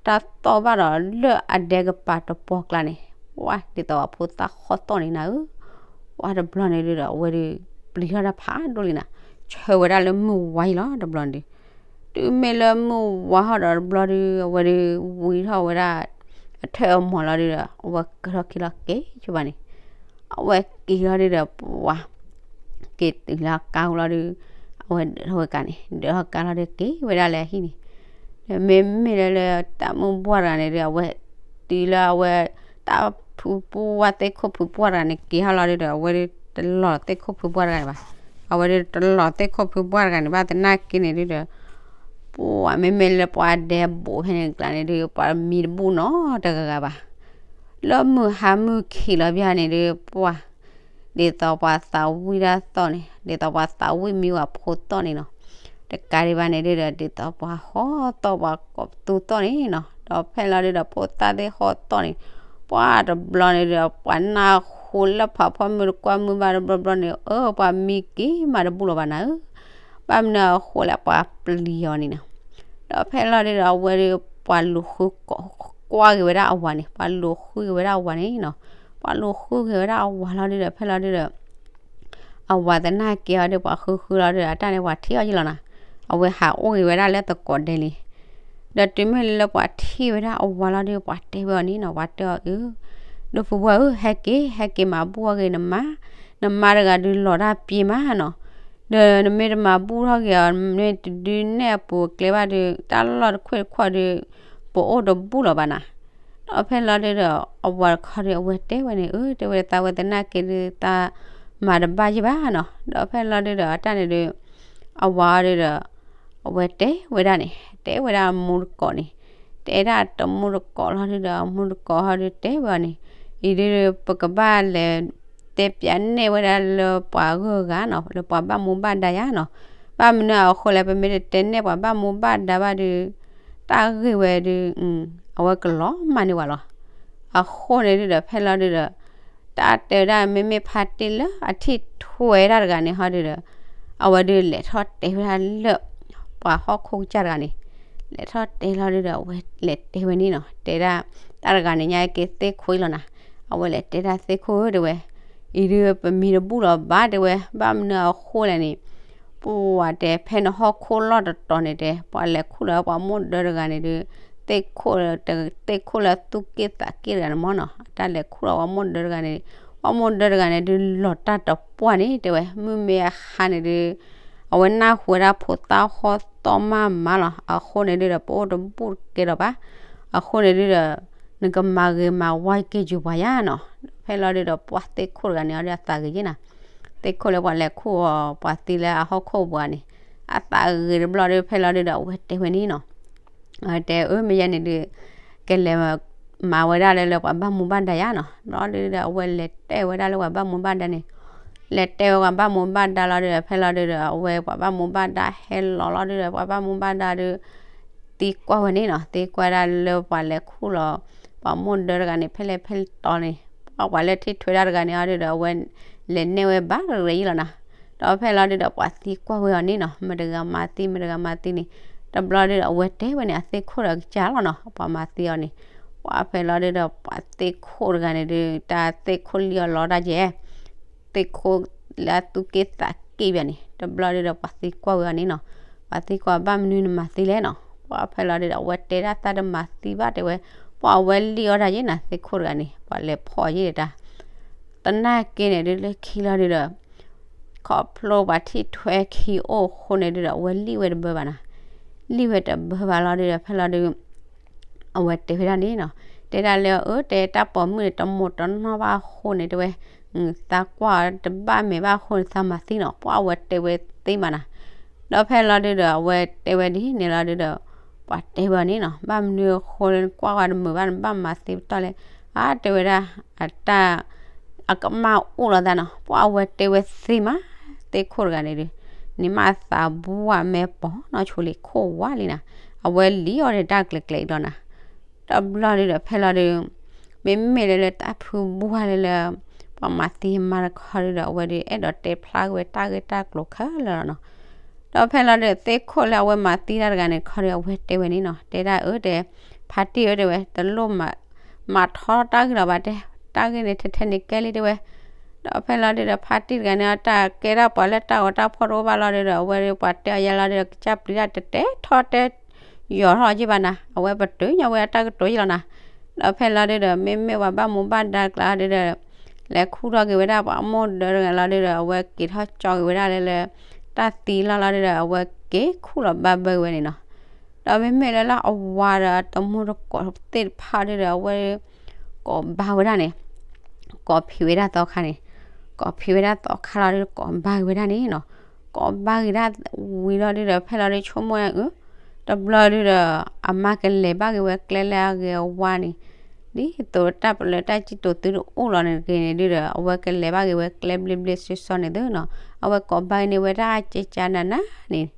တၢ်သီၣ်ဘၣ်ဒီးလၢအဒဲကပၤတပှီၢ်ကျါန့ၣ် ပှၢ်ဒ်သိးပှၤဖိသၣ်ဟီၣ်သီၣ်န့ၣ်နၤဧၢ, ပှၢ်တဘျီန့ၣ်ဒုဒီး အဝဲဒုး ပျံၤထီၣ်တၢ်ဖးဒိၣ်လံနၤ, ဆၢဝဲဒၣ်လၢမုၢ်ဝါအံၤလီၤတဘျီန့ၣ်ဒုး တုၤမ့ၢ်လၢမုၢ်ဝါဟီၣ်ဒီးတဘျီဒုး အဝဲဒုးဝံထီၣ်ဝဲဒၣ် အထၢၣ်အမီၤလီၤဒုဒီး အဝဲကၢၢ်ထီၣ်ခံလီၤက့ၤဆိဘၣ်န့ၣ်, အဝဲက့ၤလီၤဒုဒီး ပှၤ က့ၤတုၤလၢကါလီၤဒုး အဝဲဒၢးထီၣ်ဝဲကါန့ၣ် ဒၢးထီၣ်ကါလီၤဒုးက့ၤဝဲဒၣ်လၢဟံၣ်န့ၣ်, ဒီးမ့မ့ၢ်လၢလၢတၢ်မုၢ်ဘှၢ်တဂၤန့ၣ်ဒုး အဝဲတုၤလၢအဝဲ တၢ်ဖုပူဝါသ့ၣ်ခိၣ်ဖုပှၢ်တဂၤန့ၣ် က့ၤဟီၣ်လီၤဒုဒီး အဝဲဒုးတလီၤသ့ၣ်ခိၣ်ဖုပှၢ်တဂၤန့ၣ်ဘၣ်, အဝဲဒုးတလီၤသ့ၣ်ခိၣ်ဖုပှၢ်တဂၤန့ၣ်ဘၣ်သနာ်က့န့ၣ်ဒုဒီး ပှၢ်မ့မ့ၢ်လၢပှၤဒဲဘူးဖဲန့ၣ်ကျါန့ၣ်ဒုး ပှၤမံတဘူးနီတဂၤဂၤဘၣ် လၢမုၢ်ဟါမုၢ်ခံးလီၤဘၣ်န့ၣ်ဒုး ပှၢ် ဒ်သိးပှၤသးဝံၣ်တၢ်သီၣ်န့ၣ် ဒ်သိးပှၤသးဝံၣ်မံဝဲဖိသီၣ်န့ၣ်နီၤ, တကးဒံးဘၣ်န့ၣ်ဒုဒီး ဒ်သိးပှၤဟီၣ်သီၣ်ပှၤကိးပသူသီၣ်န့ၣ်နီၤ, ဒီးဖဲလီၤဒုဒီး ဖိသၣ်သ့ၣ်ဟီၣ်သီၣ်န့ၣ် ပှၢ်တဘျီန့ၣ်ဒုဒီး ပှၤနၢ်ဟူလၢဖးဖီမုၢ်တကွၢ်မုၢ်ဘၣ်တဘျီဘျီန့ၣ် အၢ ပှၤမံက့ၤမးတဘူးလီၤဘၣ်နၤဧၢ, ဘၣ်မနုၤအဃိလဲၣ် ပှၤပျံၤအီၤန့ၣ်နီၤ, ဒီးဖဲလီၤဒုဒီး အဝဲဒုး ပှၤလူၤဃုကိး ကွၢ်က့ၤဝဲဒၣ်အဝၤန့ၣ် ပှၤလူၤဃုက့ၤဝဲဒၣ်အဝၤန့ၣ်နီၤ, ပှၤလူၤဃုက့ၤဝဲဒၣ်အဝၤလီၤဒုဒီး ဖဲလီၤဒုဒီး အဝၤသနာ်က့အီၤဒုး ပှၤဃုဃုလီၤဒုဒီး အတၢ်န့ၣ်ပှၤထံၣ်အီၤယံလီၤနီၤ, အဝဲဟးအိၣ်က့ၤဝဲဒၣ်လၢသကိးဒဲလံ, ဒီးတုၤမ့ၢ်လၢပှၤထံၣ်ဝဲဒၣ်အဝၤလီၤဒုး ပှၤတဲဝဲအီၤန့ၣ်နီၤ, ပှၤတဲအီၤအၢ ဒိၣ်ဖုဘှၢ်ဧၢ ဟဲက့ၤ ဟဲက့ၤမၤဘူၣ်အီၣ်က့ၤနမါ, နမါတဂၤဒုးလီၤတၢ်ပှဲၤမးနီၤ, ဒီးနမ့ၢ်တမၤဘူၣ်ထီၣ်က့ၤအီၤ မ့ၢ်တဒုးနဲၣ်အပူၤအကျဲဘၣ်ဒုး တၢ်လီၢ်တခွ့ၣ်တခွီၣ်ဒုး ပအိၣ်တဘူၣ်လီၤဘၣ်နၤ, ဒီးဖဲလီၤဒုဒီး အဝၤတခီဒုး အဝဲတဲဝဲန့ၣ် အၢ တဲဝဲသးဝဲသနာ်က့ဒုး သးမၤတဘၣ်ယံဘၣ်နီၤ, ဒီးဖဲလီၤဒုဒီး အတၢ်န့ၣ်ဒုး အဝၤအီၤဒုဒီး အဝဲတဲဝဲဒၣ်န့ၣ် တဲဝဲဒၣ်အမူတကိးန့ၣ်, တဲဒၣ်တမူတကိးလီၤဒုဒီး အမူတကိးဟီဒုတဲဝဲအီၤန့ၣ်, အံၤဒုး ပကဘၣ်လဲၤတဲပၠးနဲၣ်ဝဲဒၣ်လၢပှၤဂုၤဂၤနီၤ လၢပှၤဘၣ်မူဘၣ်ဒါယၤနီၤ, ဘၣ်မနုၤအဃိလဲၣ် ပမ့ၢ်တတဲနဲၣ်ပှၤဘၣ်မူဘၣ်ဒါဘၣ်ဒုး တၢ်ဂ့ၢ်ဝဲဒုး အဝဲကလီၤမၢ်န့ၢ်ဝဲလီၤ. အဃိန့ၣ်ဒုဒီး ဖဲလီၤဒုဒီး တၢ်တဲဝဲဒၣ် မ့မ့ၢ်ဖါတ့ၢ်လၢအထံၣ်ထွဲတၢ်တဂၤန့ၣ်ဟီဒုဒီး အဝဲဒုးလဲၤထီၣ်တဲဝဲဒၣ်လၢ ပှၤဟီၣ်ခိၣ်ကစၢ်တဂၤန့ၣ် လဲၤထီၣ်တဲလီၤဒုဒီး အဝဲလဲၤတဲဝဲန့ၣ်နီၤ တဲဒၣ် တၢ်တဂၤန့ၣ်ညါက့ၤသ့ၣ်ခိၣ်အံၤလီၤနၤ, အဝဲလဲၤတဲဒၣ်သ့ၣ်ခိၣ်ဧၢ တဲဝဲ အံၤဒုး ပမံတဘူၣ်လီၤဘၣ် တဲဝဲ ဘၣ်မနုၤအဃိလဲၣ်န့ၣ် ပှၤတဲဖဲနဟီၣ်ခိၣ်လီၢ်တတီၤန့ၣ်တဲ ပှၤလဲၤခူၣ်လၢပှၤမိၢ်ဒၢတဂၤန့ၣ်ဒုး သ့ၣ်ခိၣ်လၢ သ့ၣ်ခိၣ်လၢသူၣ်က့ၣ်သးက့ၣ်တဂၤန့ၣ်မ့ၢ်နီၤ အတၢ်လဲၤခူၣ်လၢပှၤမိၢ်ဒၢတဂၤန့ၣ် ပှၤမိၢ်ဒၢတဂၤန့ၣ်ဒုး လီၤတၢ်တပှၢ်န့ၣ် တဲဝဲ မုၢ်မ့ၢ်အခါန့ၣ်ဒုး အဝဲနၢ်ဟူဝဲဒၣ်ဖိသၣ်ဟီၣ်သီၣ်မးမးလီၤ. အဃိန့ၣ်ဒုးဒီး ပအိၣ်တဘူၣ်တကဲဒီးဘၣ်. အဃိန့ၣ်ဒုးဒီး နကမၤဂ့ၤမၤဝါက့ၤယုာ်ပှၤယါနီၤ. ဖဲလီၤဒုးဒီး ပှၤသ့ၣ်ခိၣ်တဂၤန့ၣ်အီၤဒီးအသးဂ့ၤယဲၢ်နၤ. သ့ၣ်ခိၣ်လၢပှၤလဲၤခူၣ်အီၤ ပှၤသံလၢအဟီၣ်ခိၣ်ပူၤန့ၣ် အသးဂ့ၤတဘျီဒီး ဖဲလီၤဒုးဒီး အဝဲတဲဝဲန့ၣ်နီၤ. အတဲအၢ မ့ၢ်ယဲန့ၣ်ဒုး ကလဲၤမၤဝဲဒၣ်လၢလၢပှၤဘၣ်မူဘၣ်ဒါယါနီၤ. ဘျီဒုးဒီး အဝဲလဲၤတဲဝဲဒၣ်လၢပှၤဘၣ်မူဘၣ်ဒါန့ၣ် လဲၤတဲဝဲပှၤဘၣ်မူဘၣ်ဒါလီၤဒုးဒီး ဖဲလီၤဒုးဒီး အဝဲပှၤဘၣ်မူဘၣ်ဒါဟဲလီၤလီၤဒုးဒီး ပှၤဘၣ်မူဘၣ်ဒါဒုး သံကွၢ်ဝဲန့ၣ်နီၤ. သံကွၢ်ဒၣ်လၢပှၤလဲၤခူၣ်လီၤ ပှၤမိၢ်ဒၢတဂၤန့ၣ် ဖဲလဲၣ်ဖဲလဲၣ်တီၤန့ၣ် ပှၤလၢထံၣ်ထွဲတၢ်တဂၤန့ၣ်အီၤဒုးဒီး အဝဲလဲၤနဲၣ်ဝဲဘၣ်တရံးယံလီၤနၤ. ဒီးဖဲလီၤဒုးဒီး ပှၤသံကွၢ်ဝဲအီၤန့ၣ်နီၤ မတၤတဂၤမၤသံ မတၤတဂၤမၤသံန့ၣ် တဘျီဒုးဒီး အဝဲတဲဝဲန့ၣ် အသ့ၣ်ခိၣ်ဒီးကစၢ်လီၤနီၤ ပှၤမၤသံအီၤန့ၣ်. ပှၤဖဲလီၤဒုးဒီး ပှၤသ့ၣ်ခိၣ်တဂၤန့ၣ်ဒုး တၢ်သ့ၣ်ခိၣ်လံအီၤလီၤတၢ်ကဲ သ့ၣ်ခိၣ်လၢအသူၣ်က့ၣ်သးက့ၣ်ဘၣ်န့ၣ် တဘျီဒုးဒီး ပှၤသံကွၢ်ဝဲအီၤန့ၣ်နီၤ. ပှၤသံကွၢ်ဘၣ်မနုၤနမၤသံလဲၣ်နီၤ. ပှၤဖဲလီၤဒုးဒီး အဝဲတဲဒၣ်သးတမၤသံဘၣ်တဲဝဲ ပှၤအဝဲလံအီၤတၢ်ယဲၢ်နၤ သ့ၣ်ခိၣ်တဂၤန့ၣ် ပှၤလဲၤဖီၣ်ယဲၢ်တၢ် သနာ်က့န့ၣ်ဒုး လၢခံလီၤဒုးဒီး ခီဖျိပှၤထံၣ်ထွဲခံအိၣ်အဃိန့ၣ်ဒုးဒီး အဝဲလံဝဲတဘၢဘၣ်နၤ. လံဝဲတဘၢဘၣ်လီၤဒုးဒီး ဖဲလီၤဒုး အဝဲတဲဝဲဒၣ်န့ၣ်နီၤ တဲဒၣ်လၢအၢ တဲတၢ်ပိာ်မုၣ်န့ၣ် တမိၢ်တနီၢ်ဘၣ်အဃိန့ၣ်တဲဝဲ သးကွၢ်တဘၣ်မဲာ်ဘၣ်အဃိန့ၣ် သးမၤသံနီၤ ပှၤအဝဲတဲဝဲသ့မးနၤ. ဒီးဖဲလီၤဒုးဒီး အဝဲတဲဝဲဒ်န့ၣ်လီၤဒုးဒီး ပှၤတဲဝဲအီၤန့ၣ်နီၤ ဘၣ်မနုၤအဃိလၢနကွၢ်ဝဲတမုာ်ဘၣ် နဘၣ်မၤသံပတီၢ်လဲၣ် အါ တဲဝဲဒၣ် အတၢ် အကမၣ်အိၣ်လီၤသးနီၤ ပှၤအဝဲတဲဝဲသ့မး သ့ၣ်ခိၣ်တဂၤန့ၣ်ဒုး န့ၣ်မးသးဘှၢ်မဲာ်ပိာ်နီၢ်ဆိလံၤခိၣ်ဝါလံနၤ အဝဲလံအီၤဒီးတၢ်ကျဲၤကျဲၤအံၤလီၤနၤ. တဘျီဒုးဒီး ဖဲလီၤဒုး မ့မ့ၢ်လၢလၢတၢ်ဖုဘှၢ်လၢလၢ ပှၤမၤသံမါတခီဒုးဒီး အဝဲဒုးအဲၣ်ဒိးတဲဖျါက့ၤဝဲတၢ်ဂ့ၢ်တၢ်ကျိၤခဲလၢာ်လီၤနီၤ. ဒီးဖဲလီၤဒုး သ့ၣ်ခိၣ်လၢအဝဲမၤသံတၢ်တဂၤန့ၣ်တခီဒီး အဝဲတဲဝဲန့ၣ်နီၤ, တဲဒၣ်အၢတဲ, ဖါတံၢ်ဧၢတဲဝဲ, တလိၣ်မၤထီတၢ်ဂ့ၢ်လီၤဘၣ်တဲ, တၢ်ဂ့ၢ်န့ၣ် ထဲထဲန့ၣ်ကဲလံတဲဝဲ. ဒီးဖဲလီၤဒုးဒီး ဖါတံၢ်တဂၤန့ၣ် အတၢ်ကဲဒၣ်ပှၤလၢတၢ်ဂီၤတၢ်ဖီၣ်တအိၣ်ဘၣ်လီၤဒုးဒီး အဝဲဒုးပှၤတဲအီၤယါလီၤဒုးဒီး ကစၢ်ပျံၤတၢ်တတဲထီၣ်တဲ ယီၤထီၣ်က့ဘၣ်နၤ, အဝဲပတုာ်ညါဝဲတၢ်ကတိၤယ့ၢ်လီၤနၤ. ဒီးဖဲလီၤဒုးဒီး မ့မ့ၢ်ပှၤဘၣ်မူဘၣ်ဒါကျါဒုးဒီး လဲၤခူၣ်ထီၣ်က့ၤဝဲဒၣ်ပှၤမိၢ်ဒၢတဂၤလီၤဒုးဒီး အဝဲက့ၤထီၣ်ကၠီက့ၤဝဲဒၣ်လၢလၢ တၢ်သံလီၤလီၤဒုးဒီး အဝဲက့ၤခူၣ်လီၤဘၣ်ဘၢက့ၤဝဲန့ၣ်နီၤ. ဒီးမ့မ့ၢ်လၢလၢအဝၤဒီးအတမူတကိးသ့ၣ်တဖၣ်ဒုးဒီး အဝဲ ကိးဘၣ်ဝဲဒၣ်န့ၣ် ကိးဖံးဝဲဒၣ်သီခါန့ၣ်, ကိးဖံးဝဲဒၣ်သီခါလီၤဒုး ကိးဘၣ်က့ၤဝဲဒၣ်န့ၣ်နီၤ. ကိးဘၣ်က့ၤဒၣ်ဝံၤလီၤဒုးဒီး ဖဲလီၤဒုး ဆိကမိၣ်အၢ တဘျီဒုးဒီး အမါကလဲၤဘၣ်က့ၤဝဲကျဲလၢအဂ့ၤအဝါန့ၣ် ဒ်သိးတၢ်ပလၢတၢ်စံၣ်တိာ်သုတအိၣ်လီၤန့ၣ်တဂ့ၤန့ၣ်ဒုးဒီး အဝဲကလဲၤဘၣ်က့ၤဝဲကျဲဘျ့ဘျ့ဆှီဆှီန့ၣ်သုနီၤ. အဝဲကိးဘၣ်န့ၢ်ဝဲဒၣ်ကဲကၢနးနးန့ၣ်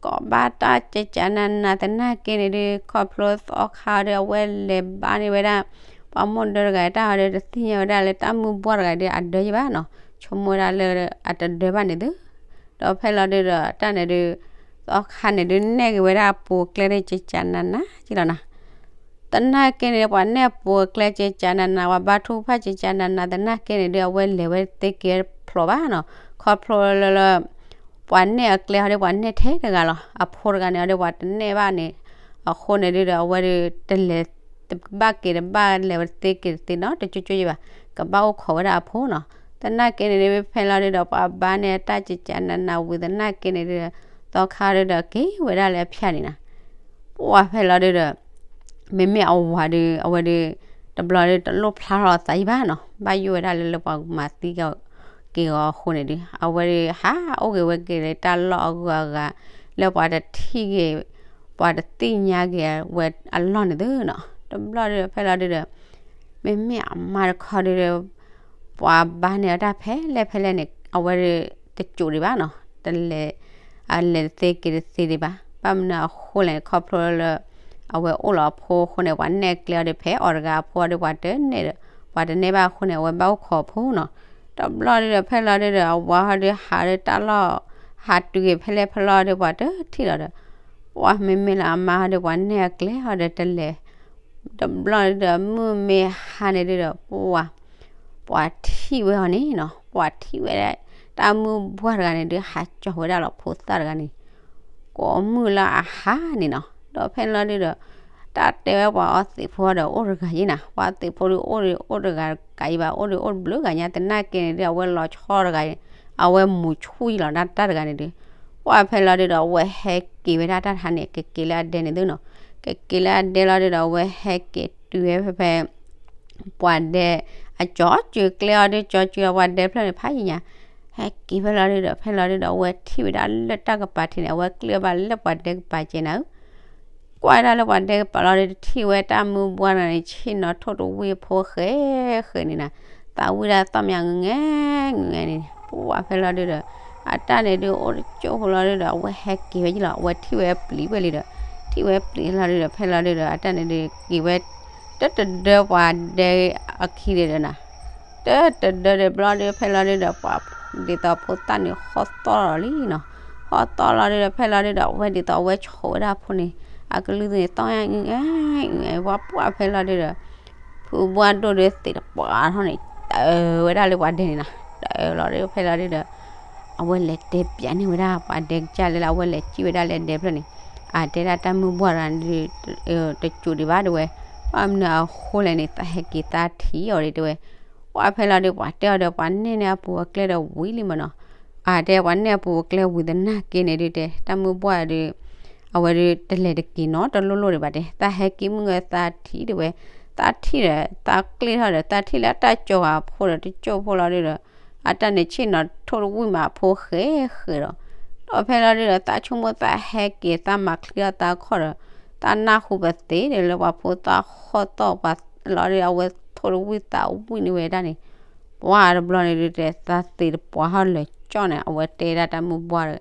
ကိးဘၣ်တၢ်ကဲကၢနးနးသနာ်က့န့ၣ်ဒုး ခီဖျိသီခါဒီး အဝဲလဲၤဘၣ်န့ၢ်ဝဲဒၣ် ပှၤမိၢ်ဒၢတဂၤတၢ်ဟီဒီး တသ့ၣ်ညါဝဲဒၣ်လၢတၢ်မုၢ်ဘှီၣ်တဂၤဒုး အဒၢယဲဘၣ်နီၤ, ဆိကမိၣ်ဝဲဒၣ်လၢအတဒၢဘၣ်န့ၣ်သု. ဒီးဖဲလီၤဒုးဒီး တၢ်န့ၣ်ဒုး သီခါန့ၣ်ဒုး နဲၣ်က့ၤဝဲဒၣ်အပူၤကျဲဒုး ကဲကၢနးနးက့လီၤနၤ. သနာ်က့န့ၣ် ပှၤနဲၣ်အပူၤအကျဲကဲကၢနးနး ပှၤဘါထုကဖၣ်ကဲကၢနးနး သနာ်က့န့ၣ်ဒုး အဝဲလဲၤဝဲတသ့က့ၤဖျိးဘၣ်နီၤ. ခီဖျိလၢလၢ ပှၤနဲၣ်အကျဲဟီဒီး ပှၤနဲၣ်ထဲတဂၤလီၤ. အဖိတဂၤန့ၣ်ဟီဒီး ပှၤတနဲၣ်ဘၣ်န့ၣ် အဃိန့ၣ်ဒုးဒီး အဝဲဒုးတလဲၤတဘၣ်က့ၤတဘၣ် လဲၤဝဲတသ့က့ၤတသ့နီၤ တကၠိကၠိယဲဘၣ်. ကဘၣ်အိၣ်ခိးဝဲဒၣ်အဖိနီၤ. သနာ်က့န့ၣ်ဒုး ဖဲလီၤဒုးဒီး ပှၤဘါန့ၢ်အတၢ်ကဲကၢနးနးဝံၤသနာ်က့န့ၣ်ဒုး သီခါဒုးဒီး က့ၤဝဲဒၣ်လၢအဖၠၣ်န့ၣ်နီၤ. ပှၤဖဲလီၤဒုးဒီး မ့မ့ၢ်အဝၤဒုး အဝဲဒုး တဘျီဒုး တလိၣ်ဖျါထီၣ်အသးယံၤဘၣ်နီၤ, ဘၣ်ယိၣ်ဝဲဒၣ်လၢလၢပှၤမၤသံက့ၤအီၤအဃိန့ၣ်ဒုး အဝဲဒုး ဟးအိၣ်က့ၤဝဲက့ၤလၢတၢ်လီၢ်အဂုၤအဂၤ လၢပှၤတထံၣ်က့ၤ ပှၤတသ့ၣ်ညါက့ၤဝဲအလီၢ်န့ၣ်သုနီၤ. တဘျီဒုး ဖဲလီၤဒုးဒီး မ့မ့ၢ်အမါတခီဒုးဒီး ပှၤဘါန့ၢ်အတၢ်ဖဲလဲၣ်ဖဲလဲၣ်န့ၣ် အဝဲဒုးတကၠိဒံးဘၣ်နီၤ, တလဲၤ အလဲၤတသ့က့ၤတသ့ဒံးဘၣ်. ဘၣ်မနုၤအဃိလဲၣ်န့ၣ် ခီဖျိလၢ အဝဲအိၣ်လီၤအဖိအဃိန့ၣ် ပှၤနဲၣ်ကျဲအီၤဒီး ဖဲအီၤတဂၤအဖိအီၤဒီး ပှၤတနဲၣ်ဒီး ပှၤတနဲၣ်ဘၣ်အဃိန့ၣ် အဝဲဘၣ်အိၣ်ခိးအဖိနီၤ. တဘျီဒုးဒီး ဖဲလီၤဒုးဒီး အဝၤဟီဒုးဟးလၢတၢ်လီၢ် ဟးတုၤက့ၤဖဲလဲၣ်ဖဲလဲၣ်ဒီး ပှၤတထံၣ်လီၤဒီး ပှၤမ့မ့ၢ်လၢအမါဟီဒီး ပှၤနဲၣ်အကျဲဟီဒီးတလဲၤ တဘျီဒုးဒီး မုၢ်မ့ၢ်ဟါန့ၣ်ဒုးဒီး ပှၤ ပှၤထံၣ်ဝဲအီၤန့ၣ်နီၤ, ပှၤထံၣ်ဝဲဒၣ် တၢ်မုၢ်ဘှီၣ်တဂၤန့ၣ်ဒုး ဟးကၠီၤဝဲဒၣ်လီၤဖိသၣ်တဂၤန့ၣ် ကိးမုၢ်လၢအဟါန့ၣ်နီၤ. ဒီးဖဲလီၤဒုးဒီး တၢ်တဲဝဲပှၤအီသံးဖိဒီး အိၣ်တဂၤယဲနၤ, ပှၤအီသံးဖိဒုး အိၣ်ဒုးအိၣ်တဂၤကးယံၤဘၣ်, အိၣ်ဒုးအိၣ်တဘျုးဂၤညါ သနာ်က့န့ၣ်ဒုး အဝဲလီၤဆီတဂၤ အဝဲမူၤဆူၣ်ယံၤလီၤ တၢ်တဂၤန့ၣ်ဒုး ပှၤဖဲလီၤဒုးဒီး အဝဲဟဲက့ၤဝဲဒၣ်တၢ်တဟါန့ၣ် ကက့ၤလၢအဒဲန့ၣ်သုနီၤ, ကက့ၤလၢအဒဲလီၤဒုးဒီး အဝဲဟဲက့ၤတုၤဝဲဖဲဖဲ ပှၤဒဲ အကၠီၤစၢၤကျဲအီၤဒုး ကၠီၤစၢၤအီၤ ပှၤဒဲဖျၢၣ်န့ၣ် ဖးယံၤညါ ဟဲက့ၤဖဲလီၤဒုးဒီး ဖဲလီၤဒုးဒီး အဝဲထံၣ်ဝဲဒၣ်လၢတၢ်ကပၤထံးန့ၣ် အဝဲကျ့ၣ်ဘၣ်လၢပှၤဒဲကပၤကဲနၤဧၢ ကွၢ်ဝဲဒၣ်လၢပှၤဒဲကပၤလီၤဒုး တထံၣ်ဝဲတၢ်မုၢ်ဘှီၣ်တဂၤန့ၣ် ဆ့ၣ်နီၤထိၣ်တဝံၣ်အဖိဃဲးဃဲးန့ၣ်နၤ, သးဝံၣ်ဒၣ်သီၣ်မး ငဲၤငဲၤန့ၣ် ပှၤဖဲလီၤဒုးဒီး အတၢ်န့ၣ်ဒုးအိၣ်တကၠိဖိလီၤဒုးဒီး အဝဲဟဲက့ၤဝဲယံၤလီၤ, အဝဲထံၣ်ဝဲပျံၤဝဲလံဒီး ထံၣ်ဝဲပျံၤလီၤဒုးဒီး ဖဲလီၤဒုးဒီး အတၢ်န့ၣ်ဒုးက့ၤဝဲ တတဒၢပှၤဒဲအခံဒုးဒီးနၤ တတဒၢဒီးဘျီဒုး ဖဲလီၤဒုးဒီး ပှၤဒ်သိးဖိသၣ်န့ၣ် ဟီၣ်သီၣ်လီၤလံနီၤ, ဟီၣ်သီၣ်လီၤဒုးဒီး ဖဲလီၤဒုးဒီး အဝဲဒ်သိးအဝဲဆိးဝဲဒၣ်အဖိန့ၣ် အကလုၢ်န့ၣ် သီၣ်ညါ ပှၤပှၢ်ဖဲလီၤဒုးဒီး ဖုဘှၣ်ဒိၣ်ဒုးသံးတပှၢ်ထီၣ်န့ၣ် တၢၤဝဲဒၣ်လၢပှၤဒဲန့ၣ်နီၤ, တၢၤလီၤဒုး ဖဲလီၤဒုးဒီး အဝဲလဲၤတဲပျးန့ၢ်ဝဲဒၣ် ပှၤဒဲကစၢ်လၢ အဝဲလဲၤစံၣ်ဝဲဒၣ်လၢဒဲဖျၢၣ်န့ၣ်, အတဲဒၣ်တၢ်မုၢ်ဘှီၣ်တဂၤန့ၣ်ဒုး တကၠိဒံးဘၣ်တဲဝဲ, ဘၣ်မနုၤအဃိလဲၣ်န့ၣ် သးဟဲက့ၤသးထံၣ်အီၤဒံးတဲဝဲ, ပှၤဖဲလီၤဒုး ပှၤတဲအီၤဒီး ပှၤနဲၣ်န့ၢ်အပူၤအကျဲဒီးဝံၤလံမ့ၢ်နီၤ, အတဲပှၤနဲၣ်အပူၤအကျဲဝံၤသနာ်က့န့ၣ်ဒုးတဲ တၢ်မုၢ်ဘှီၣ်ဒုး အဝဲဒုးတလဲၤတက့ၤနီတလိၣ်လိၣ်ဒံးဘၣ်တဲ, သးဟဲက့ၤမုၢ်ဂၢၤသးထံၣ်တဲဝဲ, သးထံၣ်ဒီး သးကျ့ၣ်ထီၣ်ဒီး သးထံၣ်လၢတၢ်ကၠီၤအဖိဒီးတကၠိဖိလီၤဒုးဒီး အတၢ်န့ၣ်ဆ့ၣ်နီၤထိၣ်တဝံၣ်မးအဖိဃဲးဃဲးဒီး, ဒီးဖဲလီၤဒုးဒီး သးဆိကမိၣ်သးဟဲက့ၤ သးမၤချံအီၣ်သးခီၣ်ဒီး သးနၢ်ဟူပသ့ဒီးလၢပှၤဖိသၣ်ဟီၣ်သီၣ်ပှၤလီၤဒုး အဝဲထိၣ်တဝံၣ်သးဝံၣ်န့ၢ်ဝဲဒၣ်န့ၣ်, ပှၤတဘျီန့ၣ်ဒုးတဲ သးသံးတပှၢ်ဟီၣ်လၢာ်ကၠီၣ်န့ၣ် အဝဲတဲဒၣ်တၢ်မုၢ်ဘှီၣ်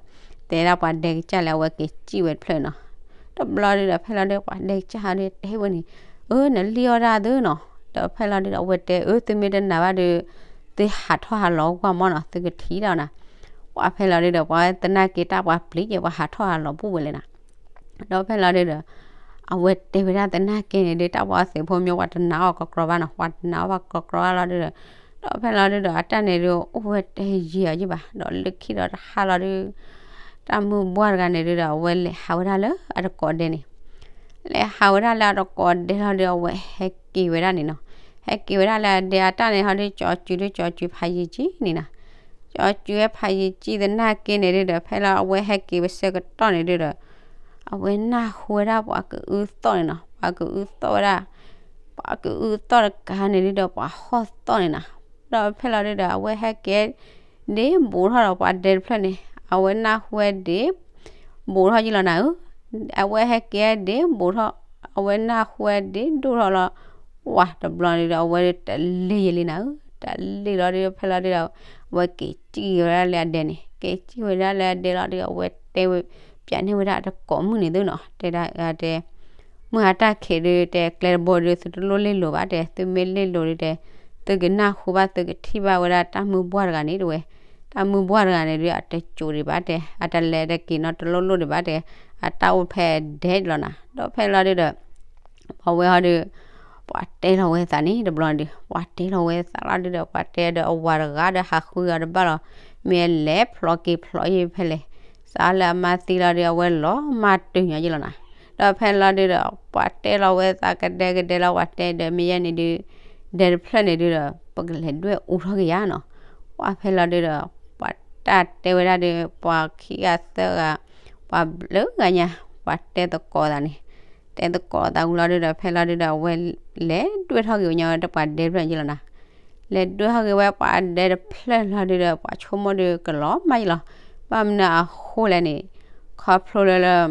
ဒီး တဲဒၣ်ပှၤဒဲကစၢ်လၢအဝဲက့ၤစံၣ်ဝဲတဖျၢၣ်နီၤ, တဘျီဒုးဒီး ဖဲလီၤဒုး ပှၤဒဲကစၢ်ဟီဒုးတဲဝဲန့ၣ်, အၢ နလံၣ်အီၣ်ဒၣ်သုနီၤ, ဒီးဖဲလီၤဒုးဒီး အဝဲတဲ အၢ သုမ့ၢ်တနာ်ဘၣ်ဒုး သုဟးထီၣ်ဟးလီၤကွၢ်မီၢ်နီၤ သုကထံၣ်ဒၣ်နၤ, ပှၢ်ဖဲလီၤဒုဒီး ပှၤသနာ်က့တၢ်ပှၤပျံၤက့ၤ ပှၤဟးထီၣ်ဟးလီၤဘူးဝဲလဲၣ်နီၤ. ဒီးဖဲလီၤဒုဒီး အဝဲတဲဝဲဒၣ်သနာ်က့န့ၣ်ဒု တၢ်ပှၤသ့ၣ်ဖိမ့ၢ်ပှၤတနာ်အီၤကကြီဘၣ်နီၤ, ပှၤတနာ်အီၤပှၤကကြီဘၣ်လီၤဒုဒီး, ဒီးဖဲလီၤဒုဒီး အတၢ်န့ၣ်ဒု အိၣ်ဝဲတယံာ်အီၤယံာ်ဘၣ်, ဒီးလၢခံဒီးတဟါလီၤဒု တၢ်မုၢ်ဘှၢ်တဂၤန့ၣ်ဒုဒီး အဝဲလဲၤဟးဝဲဒၣ်လၢအတကိးဒဲန့ၣ် လဲၤဟးဝဲဒၣ်လၢအတကိးဒဲလီၤဒု အဝဲဟဲက့ၤဝဲဒၣ်န့ၣ်နီၤ. ဟဲက့ၤဝဲဒၣ်လၢအဒဲအတၢ်န့ၣ်ဟီဒု ကၠီၤစုၤဒု ကၠီၤစုၤဖးယံာ်ကံန့ၣ်နီၤ. ကၠီၤစုၤဝဲဖးယံာ်ကံသနာ်က့န့ၣ်ဒုဒီး ဖဲလီၤအဝဲဟဲက့ၤဝဲဆၢကတီၢ်န့ၣ်ဒုဒီး အဝဲနၢ်ဟူဝဲဒၣ်ပှၤကအုသီၣ်န့ၣ်နီၤ, ပှၤကအုသီၣ်ဝဲဒၣ် ပှၤကအုသီၣ်တကးန့ၣ်ဒုဒီး ပှၤဟီၣ်သီၣ်န့ၣ်နီၤ. ဒီးဖဲလီၤဒုဒီး အဝဲဟဲက့ၤ ဒ့ဘူးထီၣ်ဒီးပှၤဒဲတဖျၢၣ်န့ၣ် အဝဲနၢ်ဟူဝဲဒ့ ဘူးထီၣ်ယံာ်လီၤနၤဧၢ, အဝဲဟဲက့ၤဒ့ဘူးထီၣ် အဝဲနၢ်ဟူဝဲဒ့ဒိၣ်ထီၣ်လီၤ. ပှၢ်တဘျီန့ၣ်ဒီး အဝဲတလ့ၢ်ယံာ်လံနၤဧၢ, တလ့ၢ်လီၤဒုး ဖဲလီၤဒုးဒီး အဝဲက့ၤစံၣ်ဝဲဒၣ်လၢအဒဲန့ၣ်, က့ၤစံၣ်ဝဲဒၣ်လၢအဒဲလီၤဒုး အဝဲတဲဝဲ ပၠးန့ၢ်ဝဲဒၣ်တကိးမုၣ်န့ၣ်သုနီၤ, တဲဒၣ်တဲ မုၢ်ဟါတၢ်ခံးဒုး တဲကျဲတဘိဒုး သုတလိၣ်လ့ၢ်လိၤဘၣ်တဲ, သုမ့ၢ်လ့ၢ်လိၤဒုးတဲ သုကနၢ်ဟူဘၣ် သုကထံၣ်ဘၣ်ဝဲဒၣ်တၢ်မုၢ်ဘှၢ်တဂၤန့ၣ်တဝဲ, တၢ်မုၢ်ဘှၢ်တဂၤန့ၣ်ဒုး အတကိးဒံးဘၣ်တဲ, အတလဲၤတက့ၤနီတလိၣ်လိၣ်ဒံးဘၣ်တဲ, အတၢ်အိၣ်ဖဲဒဲလီၤနၤ, ဒီးဖဲလီၤဒုးဒီး ပှၤဝဲဟီဒုး ပှၤတဲလီၤဝဲသးန့ၣ်တဘျီဒုး ပှၤတဲလီၤဝဲသးလီၤဒုးဒီး ပှၤတဲဒီးအဝၤတဂၤဒီးဟးဃုအီၤတဘၣ်လီၤ, မ့ၢ်အလဲၤဖျိးက့ၤဖျိးယံၤဖဲလဲၣ်, စးလၢအမါသံလီၤဒုး အဝဲလီၤမၢ်တုၤညီယံၤလီၤနၤ, ဒီးဖဲလီၤဒုးဒီး ပှၤတဲလီၤဝဲသးကဒဲကဒဲလီၤ ပှၤတဲဒီးမ့ၢ်ယဲန့ၣ်ဒုး ဒဲတဖျၢၣ်န့ၣ်ဒုးဒီး ပကလဲၤဒွဲၣ်အူထီၣ်က့ၤယါနီၤ, ပှၢ်ဖဲလီၤဒုးဒီး ပှၤတၢ်တဲဝဲဒၣ်ဒုး ပှၤခံဂၤသၢဂၤ ပှၤဘျုးဂၤညါ ပှၤတဲသကိးသးန့ၣ်, တဲသကိးသးဝံၤလီၤဒုးဒီး ဖဲလီၤဒုးဒီး အဝဲလဲၤဒွဲၣ်ထီၣ်က့ၤဝဲညီဝဲတပှၤဒဲတဖျၢၣ်န့ၣ်ယံၤလီၤနၤ, လဲၤဒွဲၣ်ထီၣ်က့ၤဝဲပှၤဒဲတဖျၢၣ်လီၤဒုးဒီး ပှၤဆိကမိၣ်ဒုးကလီၤမၢ်ယံၤလီၤ, ဘၣ်မနုၤအဃိလဲၣ်န့ၣ် ခီဖျိလၢလၢ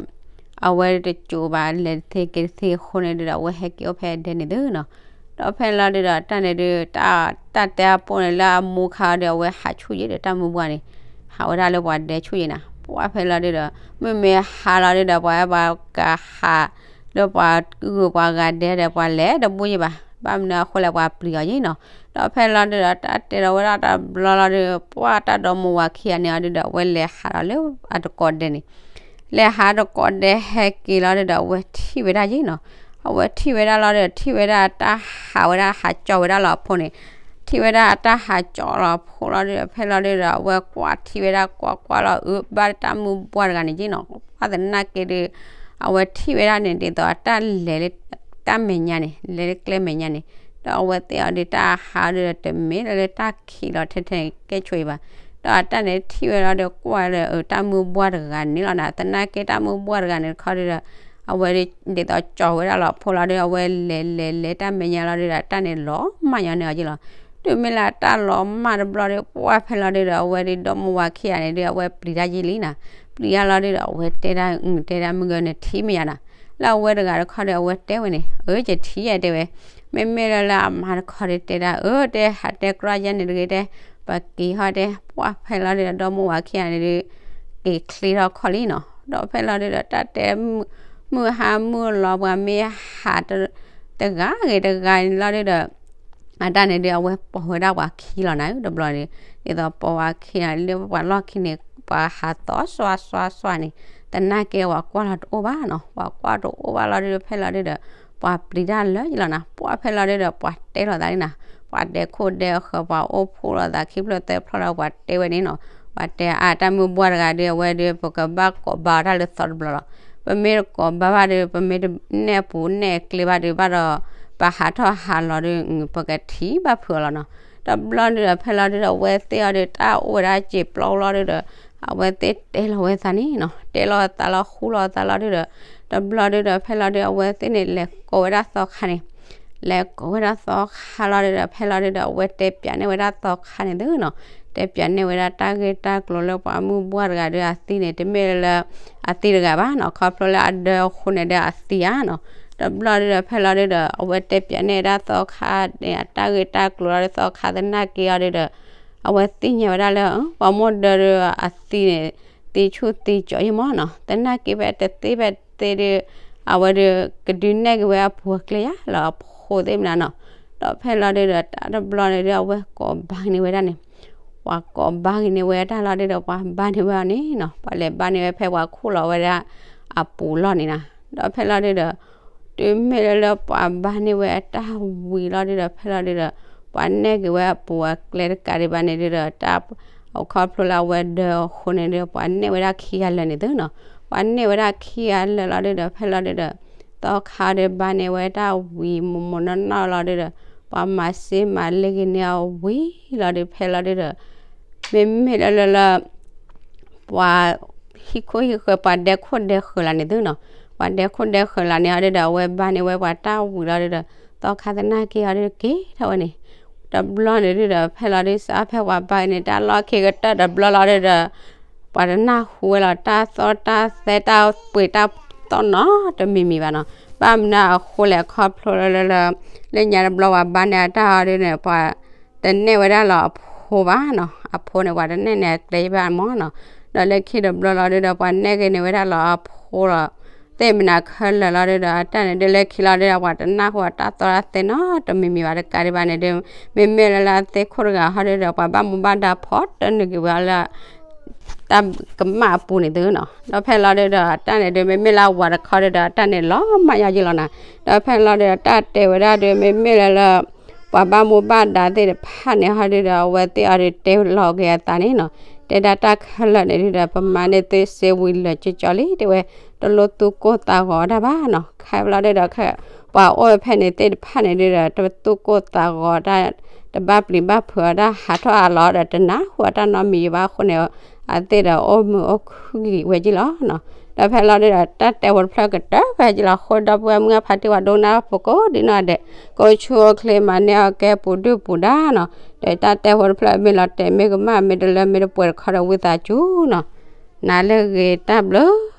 အဝဲတကိးဘၣ်လဲၤတသ့က့ၤတသ့အဃိန့ၣ်ဒုးဒီး အဝဲဟဲက့ၤအိၣ်ဖဲဒဲန့ၣ်သုနီၤ, ဒီးဖဲလီၤဒုးဒီး တၢ်န့ၣ်ဒုး တၢ် တၢ်တဲအပိၢ်န့ၣ်လၢအမူခါဒီး အဝဲဟးဆူၣ်ယံၤဒီး တၢ်မုၢ်ဘှၢ်န့ၣ် ဟးဝဲဒၣ်လၢပှၤဒဲဆူၣ်ယံၤနၤ, ပှၢ်ဖဲလီၤဒုးဒီး မ့မ့ၢ်ဟးလီၤဒုးဒီး ပှၤဘၣ်ကဟး လၢပှၤဂုၤပှၤဂၤဒဲဒီး ပှၤလဲၤတဘူးယံၤဘၣ်, ဘၣ်မနုၤအဃိလဲၣ် ပှၤပျံၤအီၤယံၤနီၤ, ဒီးဖဲလီၤဒုးဒီး တၢ်တဲလီၤဝဲဒၣ်တဘျီလီၤဒုး ပှၢ်တၢ်ဒီမါဝၤခံဂၤန့ၣ်အီၤဒုးဒီး အဝဲလဲၤဟးဒီးလၢအတကိးဒဲန့ၣ် လဲၤဟးတကိးဒဲဟဲက့ၤလီၤဒုးဒီး အဝဲထံၣ်ဝဲဒၣ်ယံၤနီၤ, အဝဲထံၣ်ဝဲဒၣ်လီၤဒုး ထံၣ်ဝဲဒၣ်တၢ်ဟးဝဲဒၣ် ဟးကၠီဝဲဒၣ်လီၤအဖိန့ၣ်, ထံၣ်ဝဲဒၣ်အတၢ်ဟးကၠီလီၤအဖိလီၤဒုးဒီး ဖဲလီၤဒုးဒီး အဝဲကွၢ်ထံၣ်ဝဲဒၣ်ကွၢ်ကွၢ်လီၤအုးဘၣ်တၢ်မုၢ်ဘှၢ်တဂၤန့ၣ်ယံၤနီၤ, ပှၢ်သနာ်က့ဒုး အဝဲထံၣ်ဝဲဒၣ်န့ၣ် ဒ်သိးအတၢ်လဲၤလၢတၢ်မဲာ်ညါန့ၣ် လဲၤလၢကျဲမဲာ်ညါန့ၣ်, ဒီးအဝဲသ့ၣ်အီၤဒုးတၢ်ဟးဒုးဒီး တမ့ၢ်လၢတၢ်ခံးလီၤထဲထဲန့ၣ် ကဲဆိအံၤဘၣ်, ဒီးအတၢ်န့ၣ်ထံၣ်ဝဲလီၤဒုး ကွၢ်ဒီး အတၢ်မုၢ်ဘှၢ်တဂၤန့ၣ်လီၤနၤ, သနာ်က့တၢ်မုၢ်ဘှၢ်တဂၤန့ၣ်တခီဒုးဒီး အဝဲဒ်သိးကၠီဝဲဒၣ်လီၤအဖိလီၤဒုး အဝဲလဲၤလဲၤလဲၤတၢ်မဲာ်ညါလီၤဒုးဒီး တၢ်န့ၣ်လီၤမၢ်ညီန့ၢ်အီၤယံၤလီၤ, တုၤမ့ၢ်လၢတၢ်လီၤမၢ်တဘျီဒုး ပှၢ်ဖဲလီၤဒုးဒီး အဝဲဒ်ဒီမါဝၤခံဂၤန့ၣ်ဒုး အဝဲပျံၤတၢ်ယံၤလံနၤ, ပျံၤတၢ်လီၤဒုးဒီး အဝဲတဲဒၣ် တဲဒၣ်မုၢ်ဂၤန့ၣ် ထံၣ်မ့ၢ်ယါနၤ, လၢအဝဲတဂၤတခီဒီး အဝဲတဲဝဲန့ၣ် အၢ ယထံၣ်ယဲတဲဝဲ, မ့မ့ၢ်လၢလၢအမါတခီဒီးတဲဒၣ် အၢ တဲဟးတဲကြီယဲန့ၣ်တဂ့ၤတဲ, ပက့ၤဟီတဲ, ပှၢ်ဖဲလီၤဒုးဒီး ဒီမါဝၤခံဂၤန့ၣ်ဒုး က့ၤချ့ထီၣ်ခီၣ်လံနီၤ, ဒီးဖဲလီၤဒုးဒီး တၢ်တဲ မုၢ်ဟါမုၢ်လီၤ ပှၤမ့ၢ်ဟး တဂၤဂ့ၤတဂၤန့ၣ်လီၤဒုးဒီး အတၢ်န့ၣ်ဒုး အဝဲပိာ်ဝဲဒၣ်ပှၤခံလီၤနၤဧၢ တဘျီန့ၣ်, ဒ်သိးပိာ်ဝဲခံလီၤ လၢပှၤလီၢ်ခံန့ၣ် ပှၤဟးသီစွါစွါစွါန့ၣ်, သနာ်က့ပှၤကွၢ်လီၤတအိၣ်ဘၣ်နီၤ, ပှၤကွၢ်တအိၣ်ဘၣ်လီၤဒုးဒီး ဖဲလီၤဒုးဒီး ပှၤပျံၤတၢ်လၢယလီၤနၤ, ပှၢ်ဖဲလီၤဒုးဒီး ပှၤတဲလီၤသးလံနၤ, ပှၤဒဲခိၣ်ဒဲဃၢၤ ပှၤအိၣ်ဖှိၣ်လီၤသးခံဖျၢၣ်သၢဖျၢၣ်ဒီး ပှၤတဲဝဲန့ၣ်နီၤ, ပှၤတဲအါ တၢ်မုၢ်ဘှၢ်တဂၤဒုး အဝဲဒုး ပကဘၣ်ကိးဘါအီၤတၢ်လၢသီတဘျီလီၤ, ပမ့ၢ်တကိးဘါဘၣ်ဒီး ပမ့ၢ်တနဲၣ်ပူၤနဲၣ်ကျဲဘၣ်ဒီး ဘၣ်ဒီး ပဟးထီၣ်ဟးလီၤဒီး ပကထံၣ်ဘၣ်ဖုးအီၤလီၤနီၤ, တဘျီဒုးဒီး ဖဲလီၤဒုးဒီး အဝဲသ့ၣ်အီၤဒုး တၢ်အိၣ်ဝဲဒၣ်စ့ၤပျီလီၤဒုးဒီး အဝဲသ့ၣ်တဲလီၤဝဲသးန့ၣ်နီၤ, တဲလီၤသးလီၤဃူလီၤသးလီၤဒုးဒီး တဘျီဒုးဒီး ဖဲလီၤဒုး အဝဲသ့ၣ်န့ၣ် လဲၤကိးဝဲဒၣ်သီခါန့ၣ် လဲၤကိးဝဲဒၣ်သီခါလီၤဒုးဒီး ဖဲလီၤဒုးဒီး အဝဲတဲပၠးန့ၢ်ဝဲဒၣ်သီခါန့ၣ်သုနီၤ, တဲပၠးန့ၢ်ဝဲဒၣ်တၢ်ဂ့ၢ်တၢ်ကျိၤလၢပှၤမုၢ်ဘှၢ်တဂၤဒီးအသံန့ၣ် တမ့ၢ်လၢ အသံတဂၤဘၣ်နီၤ, ခီဖျိလၢအဒၢအဃိန့ၣ်ဒီးအသံဧါနီၤ, တဘျီဒုးဒီး ဖဲလီၤဒုးဒီး အဝဲတဲပၠးန့ၢ်ဝဲဒၣ်သီခါန့ၣ် အတၢ်ဂ့ၢ်တၢ်ကျိၤလီၤဒီး သီခါသနာ်က့အီၤဒုးဒီး အဝဲသ့ၣ်ညါဝဲဒၣ်လၢ ပှၤမိၢ်ဒၢဒီးအသံန့ၣ် သံဆူၣ်သံကၠီၤယံၤမးနီၤ, သနာ်က့ဖဲတသ့ဖဲသ့ဒီး အဝဲဒီး ကဒုးနဲၣ်က့ၤဝဲအပူၤအကျဲယါလီၤ အဖိသ့ၣ်မနုၤနီၤ, ဒီးဖဲလီၤဒုးဒီး တၢ်တဘျီန့ၣ်ဒီး အဝဲကိးဘါန့ၢ်ဝဲဒၣ်န့ၣ် ပှၤကိးဘါက့ၤန့ၢ်ဝဲအတၢ်လီၤဒုဒီး ပှၤဘါန့ၢ်ဝဲအီၤန့ၣ်နီၤ, ပှၤလဲၤဘါန့ၢ်ဝဲဖဲပှၤခူၣ်လီၤဝဲဒၣ်အပူၤလီၤန့ၣ်နီၤ. ဒီးဖဲလီၤဒုဒီး တုၤမ့ၢ်လၢလၢပှၤဘါန့ၢ်ဝဲအတၢ်ဝံၤလီၤဒုဒီး ဖဲလီၤဒုဒီး ပှၤနဲၣ်က့ၤဝဲအပူၤအကျဲတကးဒံးဘၣ်န့ၣ်ဒုဒီး တၢ် အခီဖျိလၢအဝဲဒၢအဃိန့ၣ်ဒုဒီး ပှၤနဲၣ်ဝဲဒၣ်ခံဂၤလၢာ်န့ၣ်သုနီၤ. ပှၤနဲၣ်ဝဲဒၣ်ခံဂၤလၢာ်လီၤဒုဒီး ဖဲလီၤဒုဒီး သီခါဒီးဘါန့ၢ်ဝဲတၢ်ဝံၤမိၢ်မိၢ်နီၢ်နီၢ်လီၤဒုဒီး ပှၤမၤစ့မၤလ့က့ၤန့ၢ်အီၤဝံၤလီၤဒု ဖဲလီၤဒုဒီး မ့မ့ၢ်လၢလၢလၢ ပှၤဟံၣ်ခိၣ်ဟံၣ်ဃၢၤ ပှၤဒဲခိၣ်ဒဲဃၢၤလၢန့ၣ်သုနီၤ, ပှၤဒဲခိၣ်ဒဲဃၢၤလၢန့ၣ်ဟီဒုဒီး အဝဲဘါန့ၢ်ဝဲပှၤတၢ်ဝံၤလီၤဒုဒီး သီခါသနာ်က့ဟီဒုဒီး က့ၤထီၣ်ဝဲန့ၣ် တဘျီန့ၣ်ဒုဒီး ဖဲလီၤဒုစးဖဲပှၤဘါန့ၢ်တၢ်လီၢ်ခံကတၢၢ်တဘျီလီၤဒုဒီး ပှၤတနၢ်ဟူဝဲလီၤ တၢ်သီၣ်တၢ်သဲတၢ်ပှ့ၤတၢ်သီၣ်နီတမံၤမံၤဘၣ်နီၤ. ဘၣ်မနုၤအဃိလဲၣ် အခီဖျိလၢလၢလၢ လၢညါတဘျီပှၤဘါန့ၢ်အတၢ်ဟီဒုန့ၣ် ပှၤ တနဲၣ်ဝဲဒၣ်လီၤအဖိဘၣ်နီၤ, အဖိန့ၣ် ပှၤတနဲၣ်န့ၢ်အကျဲဘၣ်မၢ်နီၤ. ဒီးလၢခံတဘျီလီၤဒုဒီး ပှၤနဲၣ်က့ၤန့ၢ်ဝဲဒၣ်လီၤအဖိလီၤ သ့ၣ်မနၤခဲလၢာ်လီၤဒုဒီး အတၢ်န့ၣ်ဒုလၢခံလီၤဒုဒီး ပှၤတနၢ်ဟူအတၢ်သီၣ်တၢ်သဲနီတမံၤမံၤဘၣ်တကးဒံးဘၣ်န့ၣ်ဒု မ့မ့ၢ်လၢလၢအသ့ခိၣ်တဂၤဟီဒုဒီး ပှၤဘၣ်မူဘၣ်ဒါဖီတနုာ်က့ၤဝဲလၢ တၢ်ကမၣ်အပူၤန့ၣ်သုနီၤ. ဒီးဖဲလီၤဒုဒီး အတၢ်န့ၣ်ဒု မ့မ့ၢ်လၢအဝၤတခီဒုဒီး အတၢ်န့ၣ်လီၤမၢ်ယါယံလီၤနီၤ. ဒီးဖဲလီၤဒုဒီး တၢ်တဲဝဲဒၣ်ဒု မ့မ့ၢ်လၢလၢ ပှၤဘၣ်မူဘၣ်ဒါသ့ၣ်တဖၣ်န့ၣ်ဟီဒုဒီး အဝဲသ့ၣ်အီၤဒုတဲလီၤက့ၤအသးန့ၣ်နီၤ. တဲဒၣ်တၢ်ခဲလၢာ်န့ၣ်ဒုဒီး ပမၤန့ၢ်သုစ့ဝံၤလၢာ်ကၠီကၠီလံ တဲဝဲ တလိၣ်သူၣ်ကိၢ်သးဂီၤတၢ်ဘၣ်နီၤ. ခဲဖဲလီၤဒုဒီး ပှၤအိၣ်ဝဲဖဲန့ၣ်သ့ၣ်တဖၣ်န့ၣ်ဒုဒီး တသူၣ်ကိၢ်သးဂီၤတၢ် တဘၣ်ပျံၤဘၣ်ဖုးအီၤတၢ် ဟးထီၣ်အလီၤဒီး တနၢ်ဟူအတၢ်နီတမံၤဘၣ်အဃိန့ၣ် အသ့ၣ်ဒီးအိၣ်မုာ်အိၣ်ခုၣ်က့ၤဝဲယံလီၤနီၤ. ဒီးဖဲလီၤဒုဒီး တၢ်တဲဖိတဖျၢၣ်ကတၢၢ်ဖဲယံလီၤအဃိ ဒီပုၢ်ဝဲၢ်မုၢ်ဂၢ်ဖါတံၢ်ဝဲဒိကနၣ်ဖိကိးဒံနီၢ်ဒဲး ကိးဆူအိၣ်ချ့မၤန့ၢ်အီၣ်ကဲပူၤဒုၣ်ပူၤဒါနီၤ. ဒီးတၢ်တဲဖိတဖျၢၣ်မ့ၢ်လီၤတဲာ်မ့ၢ်ကမၣ်မ့ၢ်တလၢမ့ၢ်တပှဲၤတခီဒီးဝံသးစူၤနီၤ. နၤလၢဂ့ၤတၢ်ဘျုး